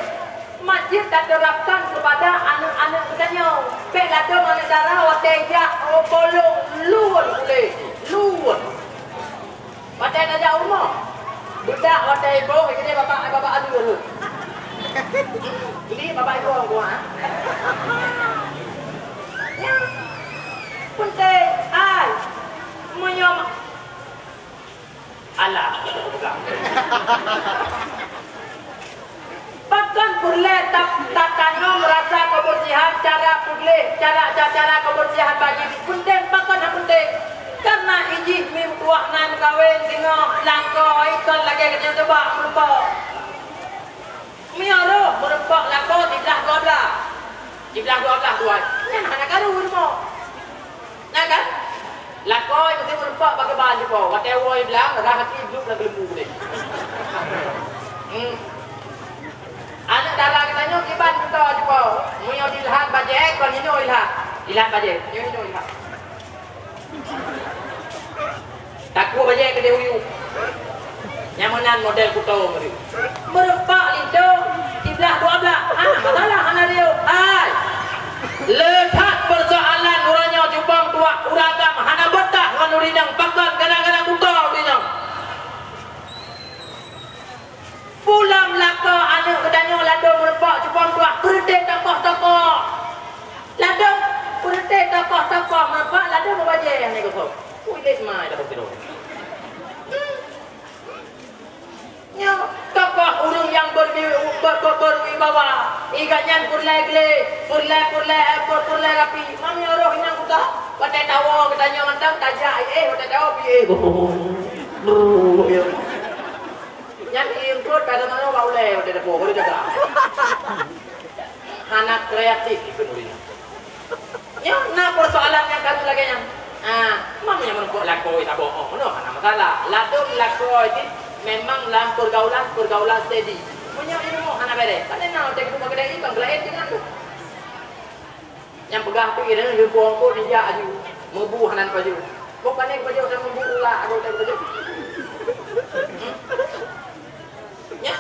Majeuet taterapkan kepada aneuk-aneuk geutanyoe. Bèk ladôm aneuk dara watèe jak, oh, bolong, lôn puléh, lôn. Watèe tajak u rumoh, beudak watèe iboh, jadi babah, babah alue lôn. Jadi babah iboh kuah. Ya. Peunteng, hai. Meunyoe ma-, alah, peugah. Pakon peureulèe ta-, tatanong rasa kebersihan, cara peugleh, cara, ca-, cara kebersihan bagi peunteng, pakon hana peunteng? Karena ijih mi meutuah na meukawen singoh, lakoe kon lagèe geutanyoe teuba meureumpok. Meunyoe roh meureumpok lakoe siblah dua blah. Siblah dua blah tuai. Nyan hana karu rumoh. Nyan kan? Lakoe meusti meureumpok bak keuban dipo. Watèe woe blang, rhah gaki bluk lam keuleumbu deh. Hmm. Cara geutanyoe kiban kuto jipo. Meunyoe dilhat bajée, kon hinoe ilhat. Ilhat bajée, nyoe hinoe ilhat. Takue bajée keudeh u yup. Nyang meunan model kuto meuri. Meureupak linto, siblah dua blah. Ha, masalah hana riôh. Hai. Le that peusoalan uroe nyoe cupang tuah uragam hana beutah ngon urineueng pakon gara-gara kuto urineueng. Pulang lakoe aneuk geutanyoe ladôm meureupak cupang tuah peureuté tokoh-tokoh. Ladôm peureuté tokoh-tokoh meureupak ladôm meubajée nyang nyoe keuh. Ui, lé seumai dah beutôi. Nyoe tokoh ureuëng nyang berwi-, ber-, ber-, berwibawa. Iga nyan peureulée glé, peureulée, peureulée, eh, per-, peureulée rapi. Mam nyoe roh inong kuta, watée tawoe geutanyoe mantong tajak, eh, watée tawoe piye. Nyan ieng pruet ka teumanoe bak ulée watée teupue, boleh jaga. Hana kreatif ikheun ureuëng nyan. Nyoe na persoalan nyang ka lagée nyan. Ah, mam nyang meureumpok lakoe saboh oh, meunoe hana masalah. Ladôm lakoe jih memang lam pergaulan, pergaulan steady. Meunyoe ilmu hana béreh, pane na watée geuduek bak keudai ikan gelaén dengan tu. Nyang peugah tu iéleumé geupeuong ko nijak aju, meubu hana pajoh. Boh pané pajoh dan meubu ulah ago dan pajoh. Hmm? Nyan.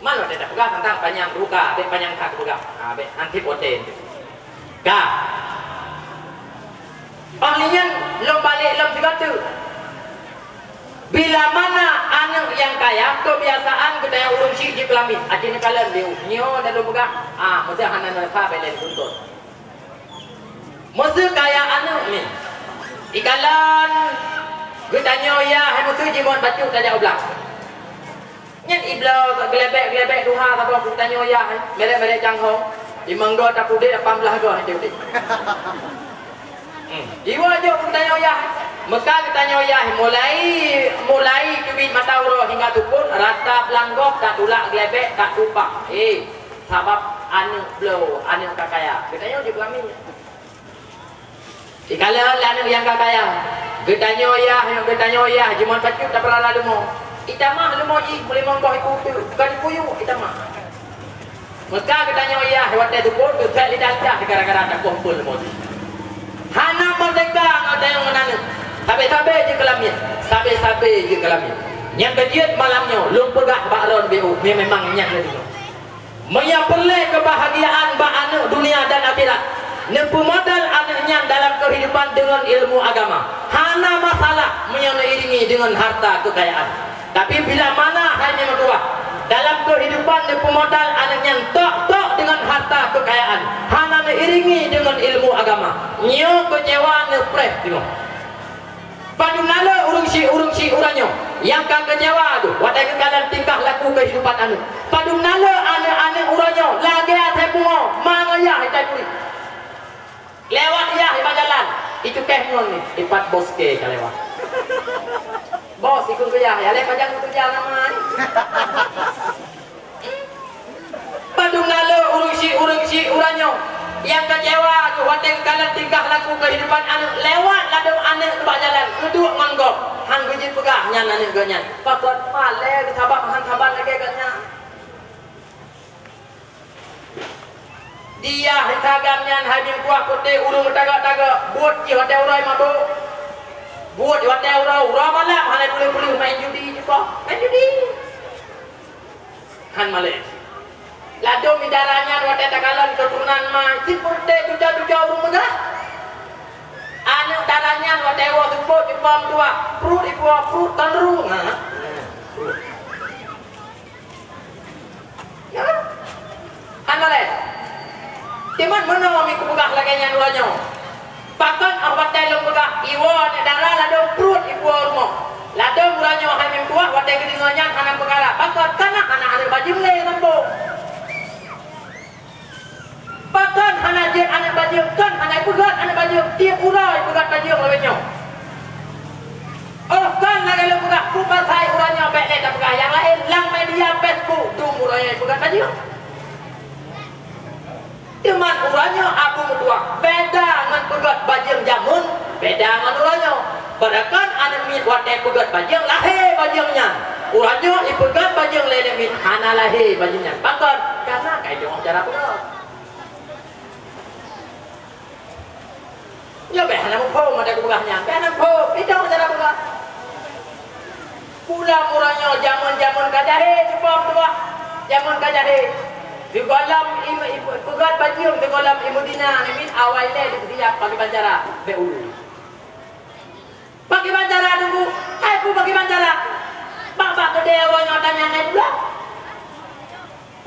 Man watée tapeugah teuntang panyang ruka, bék panyang that peugah. Ha, bék anti poten. Ka. Óh lheueh nyan lom balek lom sigoe teuk. Bila mana aneuk nyang kaya, keubiasaan geutanyoe ureuëng syiek jikeulamit, akhé neukalon lé nyoe dan lôn peugah, ah, meuseuh hana neusa bèk lé neutuntut. Meuseuh kaya aneuk nyan, ikalon geutanyoe yah hai meuseuh jimeuet bacut tajak u blang. Nyan ibloe geulebek-geulebek tuha saboh geutanyoe yah hai, merek-merek canghong, imeueng goe tapudek lapan blah goe hai udeb. Hmm. Iwoe jok geutanyoe yah. Meuka geutanyoe yah mulai, mulai teubiet mata uroe hingga teupot rata blang gob tatulak geulebek tatupah. Eh, sabab aneuk bloe, aneuk ka kaya. Geutanyoe jeuet keulamit. Ikalon lé aneuk nyang ka kaya. Geutanyoe yah, geutanyoe yah, jimeuet bacut tapeurara leumo. Itamah leumo jih meulimong boh iku teuk, kon ipuyuek itamah. Meuka geutanyoe yah watée teupot teuthèk lidah-lidah gara-gara takoh peue leumo jih. Hana meurdehka ngon tanyoe ngon aneuk. Sabe-sabe jeuet keulamit, sabe-sabe jeuet keulamit. Nyang keujeuet malam nyoe lôn peugah bak droeneuh, memang nyan lagée nyoe. Meunyoe peureulée keubahagiaan bak aneuk dunia dan akhirat, neupeumodal aneuk nyan dalam keuhidupan deungon ilmu agama, hana masalah meunyoe neuiringi deungon harta keukayaan. Tapi bila mana hai meutuah, dalam keuhidupan neupeumodal aneuk nyan tok-tok deungon harta keukayaan, hana neuiringi deungon ilmu agama, nyoe keucewa neupreh teungoh. Padum na le ureuëng syiek-ureuëng syiek uroe nyoe nyang ka keucewa geuh watée geukalon tingkah laku keuhidupan aneuk. Padum na le aneuk-aneuk uroe nyoe lagée asèe pungo, ma ngon yah itai turi. Lewat yah iba jalan, icukéh ngon ni, ipat bos ke ka lewat. Bos ikut ke yah, ya lé pajang tu jalan mai. Padum na le ureuëng syiek-ureuëng syiek uroe nyoe nyang keucewa geuh watée geukalon tingkah laku keuhidupan aneuk lewat ladôm aneuk bak jalan geuduek ngon gob han geujeuet peugah nyan aneuk geuh nyan. Pakon palée geuh sabab han saban lagée geuh nyan. Di yah hagam nyan hai meutuah putéh ureuëng meutagak-tagak buet jih watée uroe mabök. Buet watée uroe, uroe malam hana peuleueh-peuleueh main judi jipoh. Main judi. Han malée. Ladôm di dara nyan watée takalon keuturonan ma cit peureute tujoh-tujoh ureuëng meugah. Aneuk dara nyan watée woe seupôt jipom tuah, pruet ipuwoe pruet kon rueng, ha? Pruet. Ya. Han malée. Timat meunoe mi kupeugah lagée nyan uroe nyoe. Pakon óh watée lôn peugah, iwoe aneuk dara ladôm pruet ipuwoe rumoh. Ladôm uroe nyoe hai meutuah watée geudeungoe nyan hana peukara. Pakon kana hana aneuk bajeueng lé sampôh. Pakon hana jeuet aneuk bajeueng, kon hana peugét aneuk bajeueng, tieb uroe peugét bajeueng lagée nyoe. Óh kon lagée lôn peugah, peue pasai uroe nyoe bék lé tapeugah nyang laén lam media Facebook, dum uroe nyoe peugét bajeueng. Teuma uroe nyoe aku meutuah, beda ngon peugét bajeueng jameun, beda ngon uroe nyoe. Padahai aneuk miet watée peugét bajeueng, lahé bajeueng nyan. Uroe nyoe ipeugöt bajeueng lé Nabi, hana lahé bajeueng nyan. Pakon? Karena ka idong cara peugöt. Nyoe bèk hana muphom ata kupeugah nyan. Bèk hana muphom, idong cara peugöt. Pulang uroe nyoe jamén-jamén ka jahé, cuba meutuah. Jamén ka jahé. Sigohlom i-, i-, peugöt bajeueng sigohlom i Madinah, Nabi awai lé dipeusiap pakriban cara. Bèk ulèe. Pakriban cara teungku, hai peue pakriban cara? Bak-bak keudè uroe nyoe tanyong hai pulang.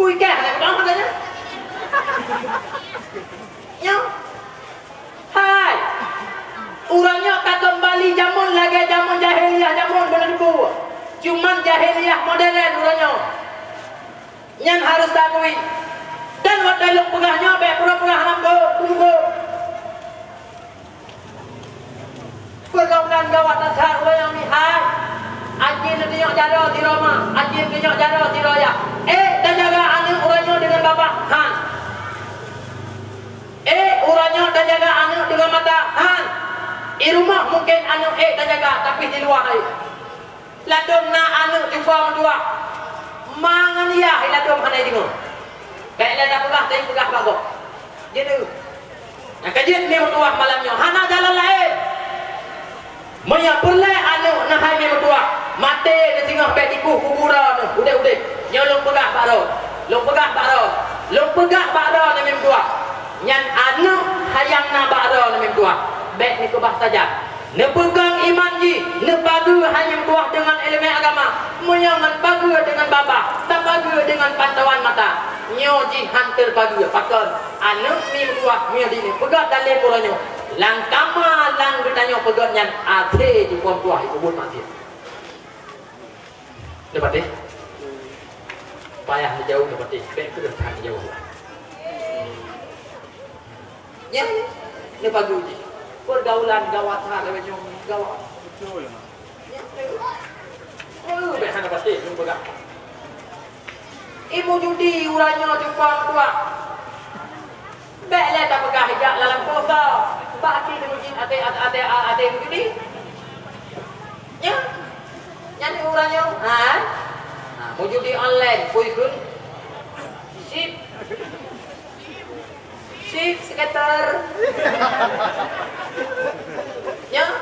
Peue kah hana keudong katanya? Nyoe. Hai. Uroe nyoe ka keumbali jamén lagèe jamén jahiliyah jamén bunoe teungku. Cuman jahiliyah modern uroe nyoe. Nyan harôh taakui. Dan watèe lôn peugah nyoe bèk pura-pura hana peue, peue. Peugah lôn gawat that uroe nyoe hai. Aci neutunyok jaroe sidroe ma, aci neutunyok jaroe sidroe ayah. Eh, tajaga aneuk uroe nyoe deungon babah, han. Eh, uroe nyoe tajaga aneuk deungon mata, han. I rumoh mungken aneuk eh tajaga, tapi di luwa hai. Ladôm na aneuk cuba meutuah. Ma ngon yah ladôm hana jideungoe. Bèk lé tapeugah, tapeugah bak gob. Jeuet deuh. Nyang ka jeuet mi meutuah malam nyoe hana jalan laén. Meunyoe peureulèe aneuk na hai mi meutuah, maté neusingoh bèk jikueh kubu droeneuh udép-udép. Nyoe lôn peugah bak droe. Lôn peugah bak droe. Lôn peugah bak droe na mi meutuah. Nyan aneuk hai nyang na bak droe na mi meutuah. Bèk neukeubah sajan. Neupeukong iman jih, neupageue hai nyang tuah deungon ileumèe agama, meunyoe ngon pageue deungon babah, tapageue deungon pantauan mata. Nyoe jih han teupageue, pakon? Aneuk mi meutuah meunyoe dineuk peugah dalem uroe nyoe, lam kama lam geutanyoe peugah nyan até jipeutuah jipeubuet maksiat. Neupatéh? Payah neujaweueb neupatéh, bèk keuneuk that neujaweueb. Nyan, neupageue jih. Peurgaulan gawat that lagèe nyoe, gawat. Betul. Nyan, eh, bèk hana patéh lôn peugah. Ilmu judi uroe nyoe cuba meutuah. Bèk lé tapeugah jak lam pulsa. Bak até teumeujieb até, até, até, até ilmu judi. Nyan, nyan uroe nyoe, ha? Ha, meujudi online, pui kheun. Sip. Sip, skater. Nyoe.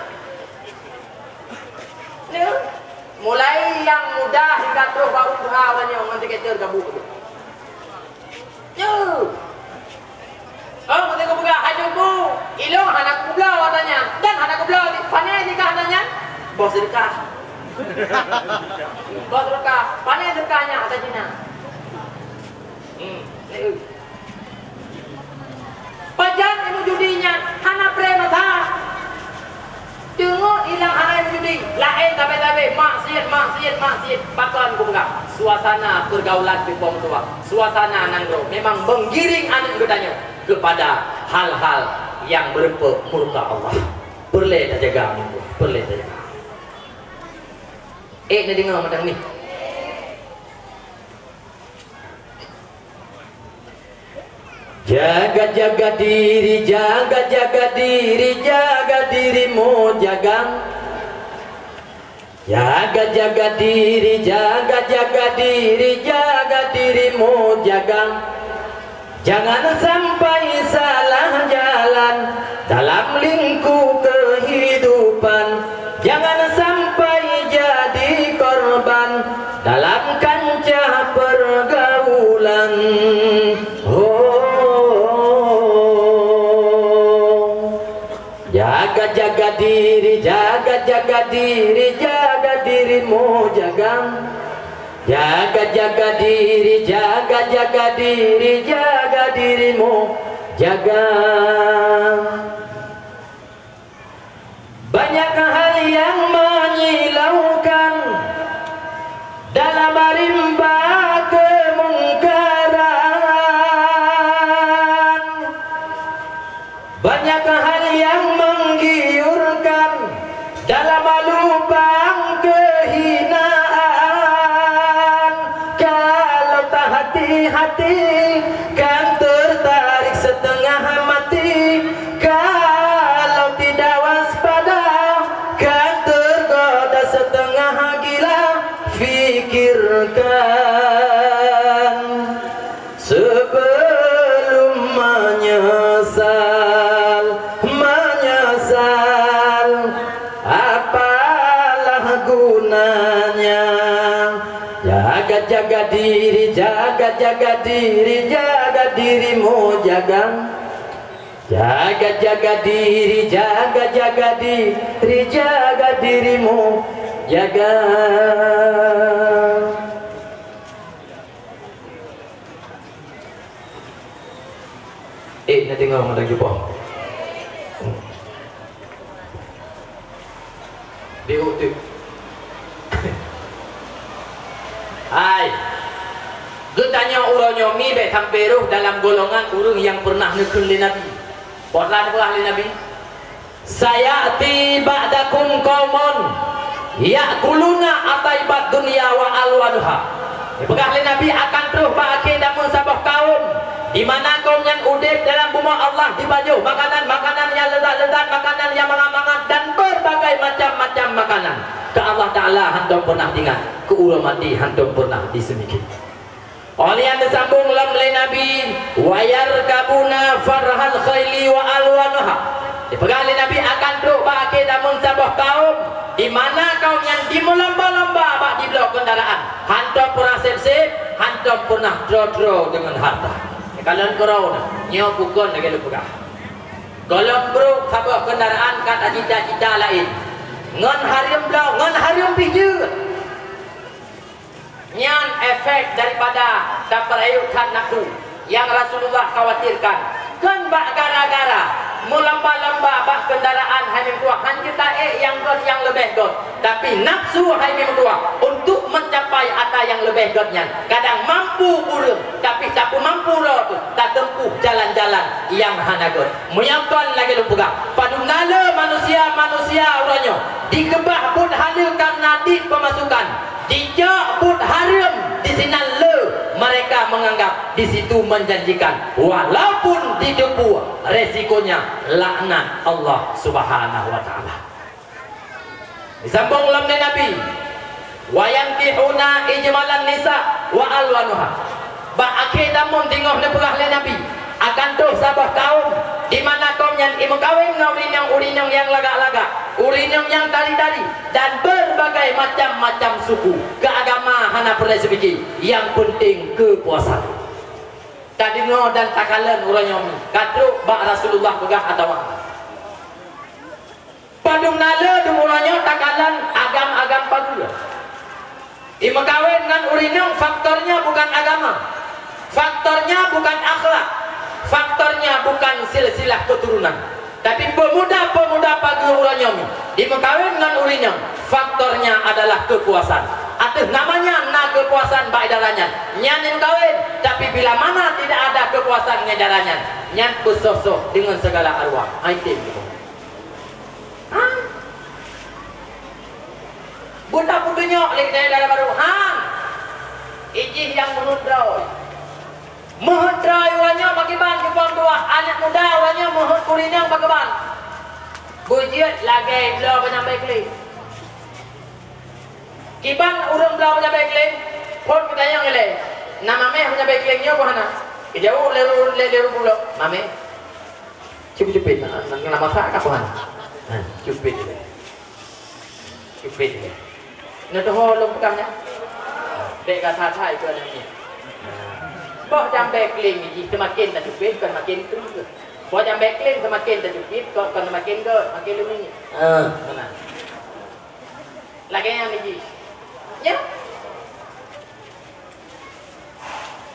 Nyoe. Mulai nyang muda hingga troh bak ureueng tuha awak nyoe ngon skater gabuk tu. Nyoe. Oh, meuteumé kupeugah, hai Teungku, ilôn hana kubloe ata nyan. Dan hana kubloe, pane jih kah ata nyan? Boh seudeukah. Boh seudeukah. Pane seudeukah nyan ata jih nyan. Hmm, lé eu. Pajan ilmu judi nyan hana pré masa. Deungon ilang hana ilmu judi, laén sabe-sabe maksiet, maksiet, maksiet. Pakon kupeugah, suasana peurgaulan di po meutuah, suasana nanggroe memang menggiring aneuk geutanyoe kepada hal-hal yang meureumpok murka Allah. Peureulèe tajaga meutuah, peureulèe tajaga. Eh, neudeungoe mantong nih. Jaga-jaga diri, jaga-jaga diri, jaga dirimu, jaga. Jaga-jaga diri, jaga-jaga diri, jaga dirimu, jaga. Jangan sampai salah jalan dalam lingku kehidupan. Jangan sampai jadi korban dalam kancah pergaulan. Oh, jaga-jaga diri, jaga-jaga diri, jaga dirimu, jaga. Jaga-jaga diri, jaga-jaga diri, jaga dirimu, jaga. Banyak hal yang menyilaukan dalam rimba kemungkaran. Banyak hal yang menggiurkan dalam lubang kehinaan. Kalau tak hati-hati, kan tertarik setengah mati. Jaga diri, jaga dirimu, jaga. Jaga, jaga diri, jaga, jaga diri, jaga dirimu, jaga. Eh, na deungoe mantong jubah. Di uteuk. Hai. Geutanyoe uroe nyoe mi bék sampoe rhoh dalam golongan ureuëng nyang peureunah neukheun lé Nabi. Peue na neupeugah lé Nabi? "Sayati ba'dakum qaumun ya'kuluna athaibad dunya wa alwanuha." Dipeugah lé Nabi, akan troh bak akhé dameun saboh kaum, di mana kaum nyan udeb dalam bumoe Allah, jipajoh makanan-makanan nyang leuzat-leuzat, makanan nyang mangat-mangat, dan beurbagai macam-macam makanan. Keu Allah Taala hantom peunah diingat, keu uroe maté hantom peunah diseumiké. Óh lheueh nyan teusambong lom lé Nabi, "Wa yarkabuna farhal khaili wa alwanuha." Dipeugah lé Nabi akan trok bak akhé zaman saboh kaum, di mana kaum nyan jimeulomba-lomba bak jibloe keundaraan, hantom peunah seb-seb, hantom peunah troe-troe deungon harta. Kalon keudroe na, nyoe bukon lagée lôn peugah. Gohlom brok saboh keundaraan ka tacita-cita laén. Ngon hareuem bloe, ngon hareuem pih jeuet. Nyan efek daripada tapeurayeuk that nafsu nyang Rasulullah khawatirkan. Kon bak gara-gara meulomba-lomba bak keundaraan hai meutuah, han jeuet taék nyang gét nyang leubeh gét, tapi nafsu hai meutuah untuk mencapai ata nyang leubeh gét nyan. Kadang mampu kureueng, tapi tapeumampu droe teuh tateumpuh jalan-jalan nyang hana gét. Meunyoe kon lagée lôn peugah, padum na le manusia-manusia uroe nyoe dikeubah buet haleue kareuna dit peumasukan. Dijak buet hareuem disinan le mereka menganggap di situ menjanjikan, walaupun diteupue resikonya laknat Allah Subhanahu wa Taala. Disambong lom lé Nabi, "Wa yankihuna ijmalan nisa wa alwanuha." Bak akhé zaman teungoh neupeugah lé Nabi, akan troh saboh kaum di mana kaum nyan imeukawen ngon ureuëng nyang, ureuëng nyang lagak-lagak, ureuëng nyang tari-tari, dan beurbagai macam-macam suku. Keu agama hana peureulée seumiki, nyang peunteng keupuasan. Tadeungoe dan takalon uroe nyoe ka trok bak Rasulullah peugah atawa padum na le dum uroe nyoe takalon agam-agam pageue. Imeukawen ngon ureuëng nyang faktornya bukan agama, faktornya bukan akhlak, faktornya bukan silsilah keturunan. Tapi pemuda-pemuda pageue uroe nyoe imeukawen ngon ureuëng nyang faktornya adalah keupuasan. Ateueh namanya na keupuasan bak dara nyan, nyan imeukawen. Tapi bila mana tidak ada keupuasan ngon dara nyan, nyan peusoh-soh deungon segala arwah. Ai tem. Ha? Buta peutunyok lé geutanyoe dalam baru. Ha? Ijih nyang meuheuet droe. Meuheuet droe uroe nyoe pakriban jubah dua aneuk muda uroe nyoe meuheuet ureuëng nyang pakriban. Beujeuet lagée bloe peunyampai kleng. Kiban ureuëng bloe peunyampai kleng, phon geutanyong ilée, "Na maméh peunyampai kleng nyoe peue hana?" Geujaweueb lé, lé, lé, lé ureuëng bloe, "Maméh." Cupit-cupit, na, na, na masak ka peue hana? Nah, cupit ilée. Cupit ilée. Neutuho lôn peugah nyan. Bék ka that-that keu aneuk miet. Boh jambai kleng jih seumaken tacupit, kon maken kreueh. Boh jambai kleng seumaken tacupit, kon, kon maken gét, maken leumie. Ah. Meunan. Lagée nyan jih. Nyan.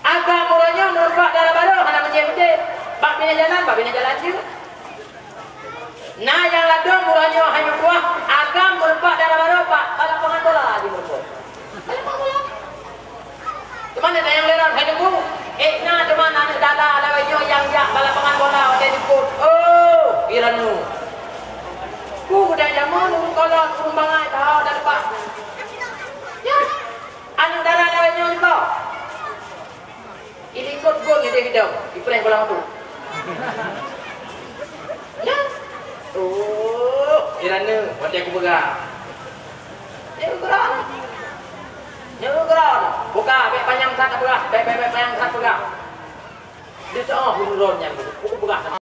Agam uroe nyoe meurumpok dara barô hana meujeuet-meujeuet. Bak binéh jalan, bak binéh jalan jeuet. Na nyang ladôm uroe nyoe hai meutuah, agam meurumpok dara barô bak, bak lapangan bola jimeurumpok. Bak lapangan bola. Teuma na nyang lé ron hai teungku. Eh, na teuma aneuk dara lawét nyoe nyang jak bak lapangan bola watée jeuet. Oh, piran nu. Ku geuda jameun ureuëng kolot, ureuëng bangai, bahwa dan leupah. Ya. Aneuk dara lawét nyoe jeuet. Ilikot gon ideh idong, ipreh bola mabuk. Ya. Oh, irane, watée kupeugah. Ya, kupeugah. Ya, kupeugah. Buka, bék panyang that peugah, bék, bék, bék panyang that peugah. Di soe ureuëng nyan, kupeugah.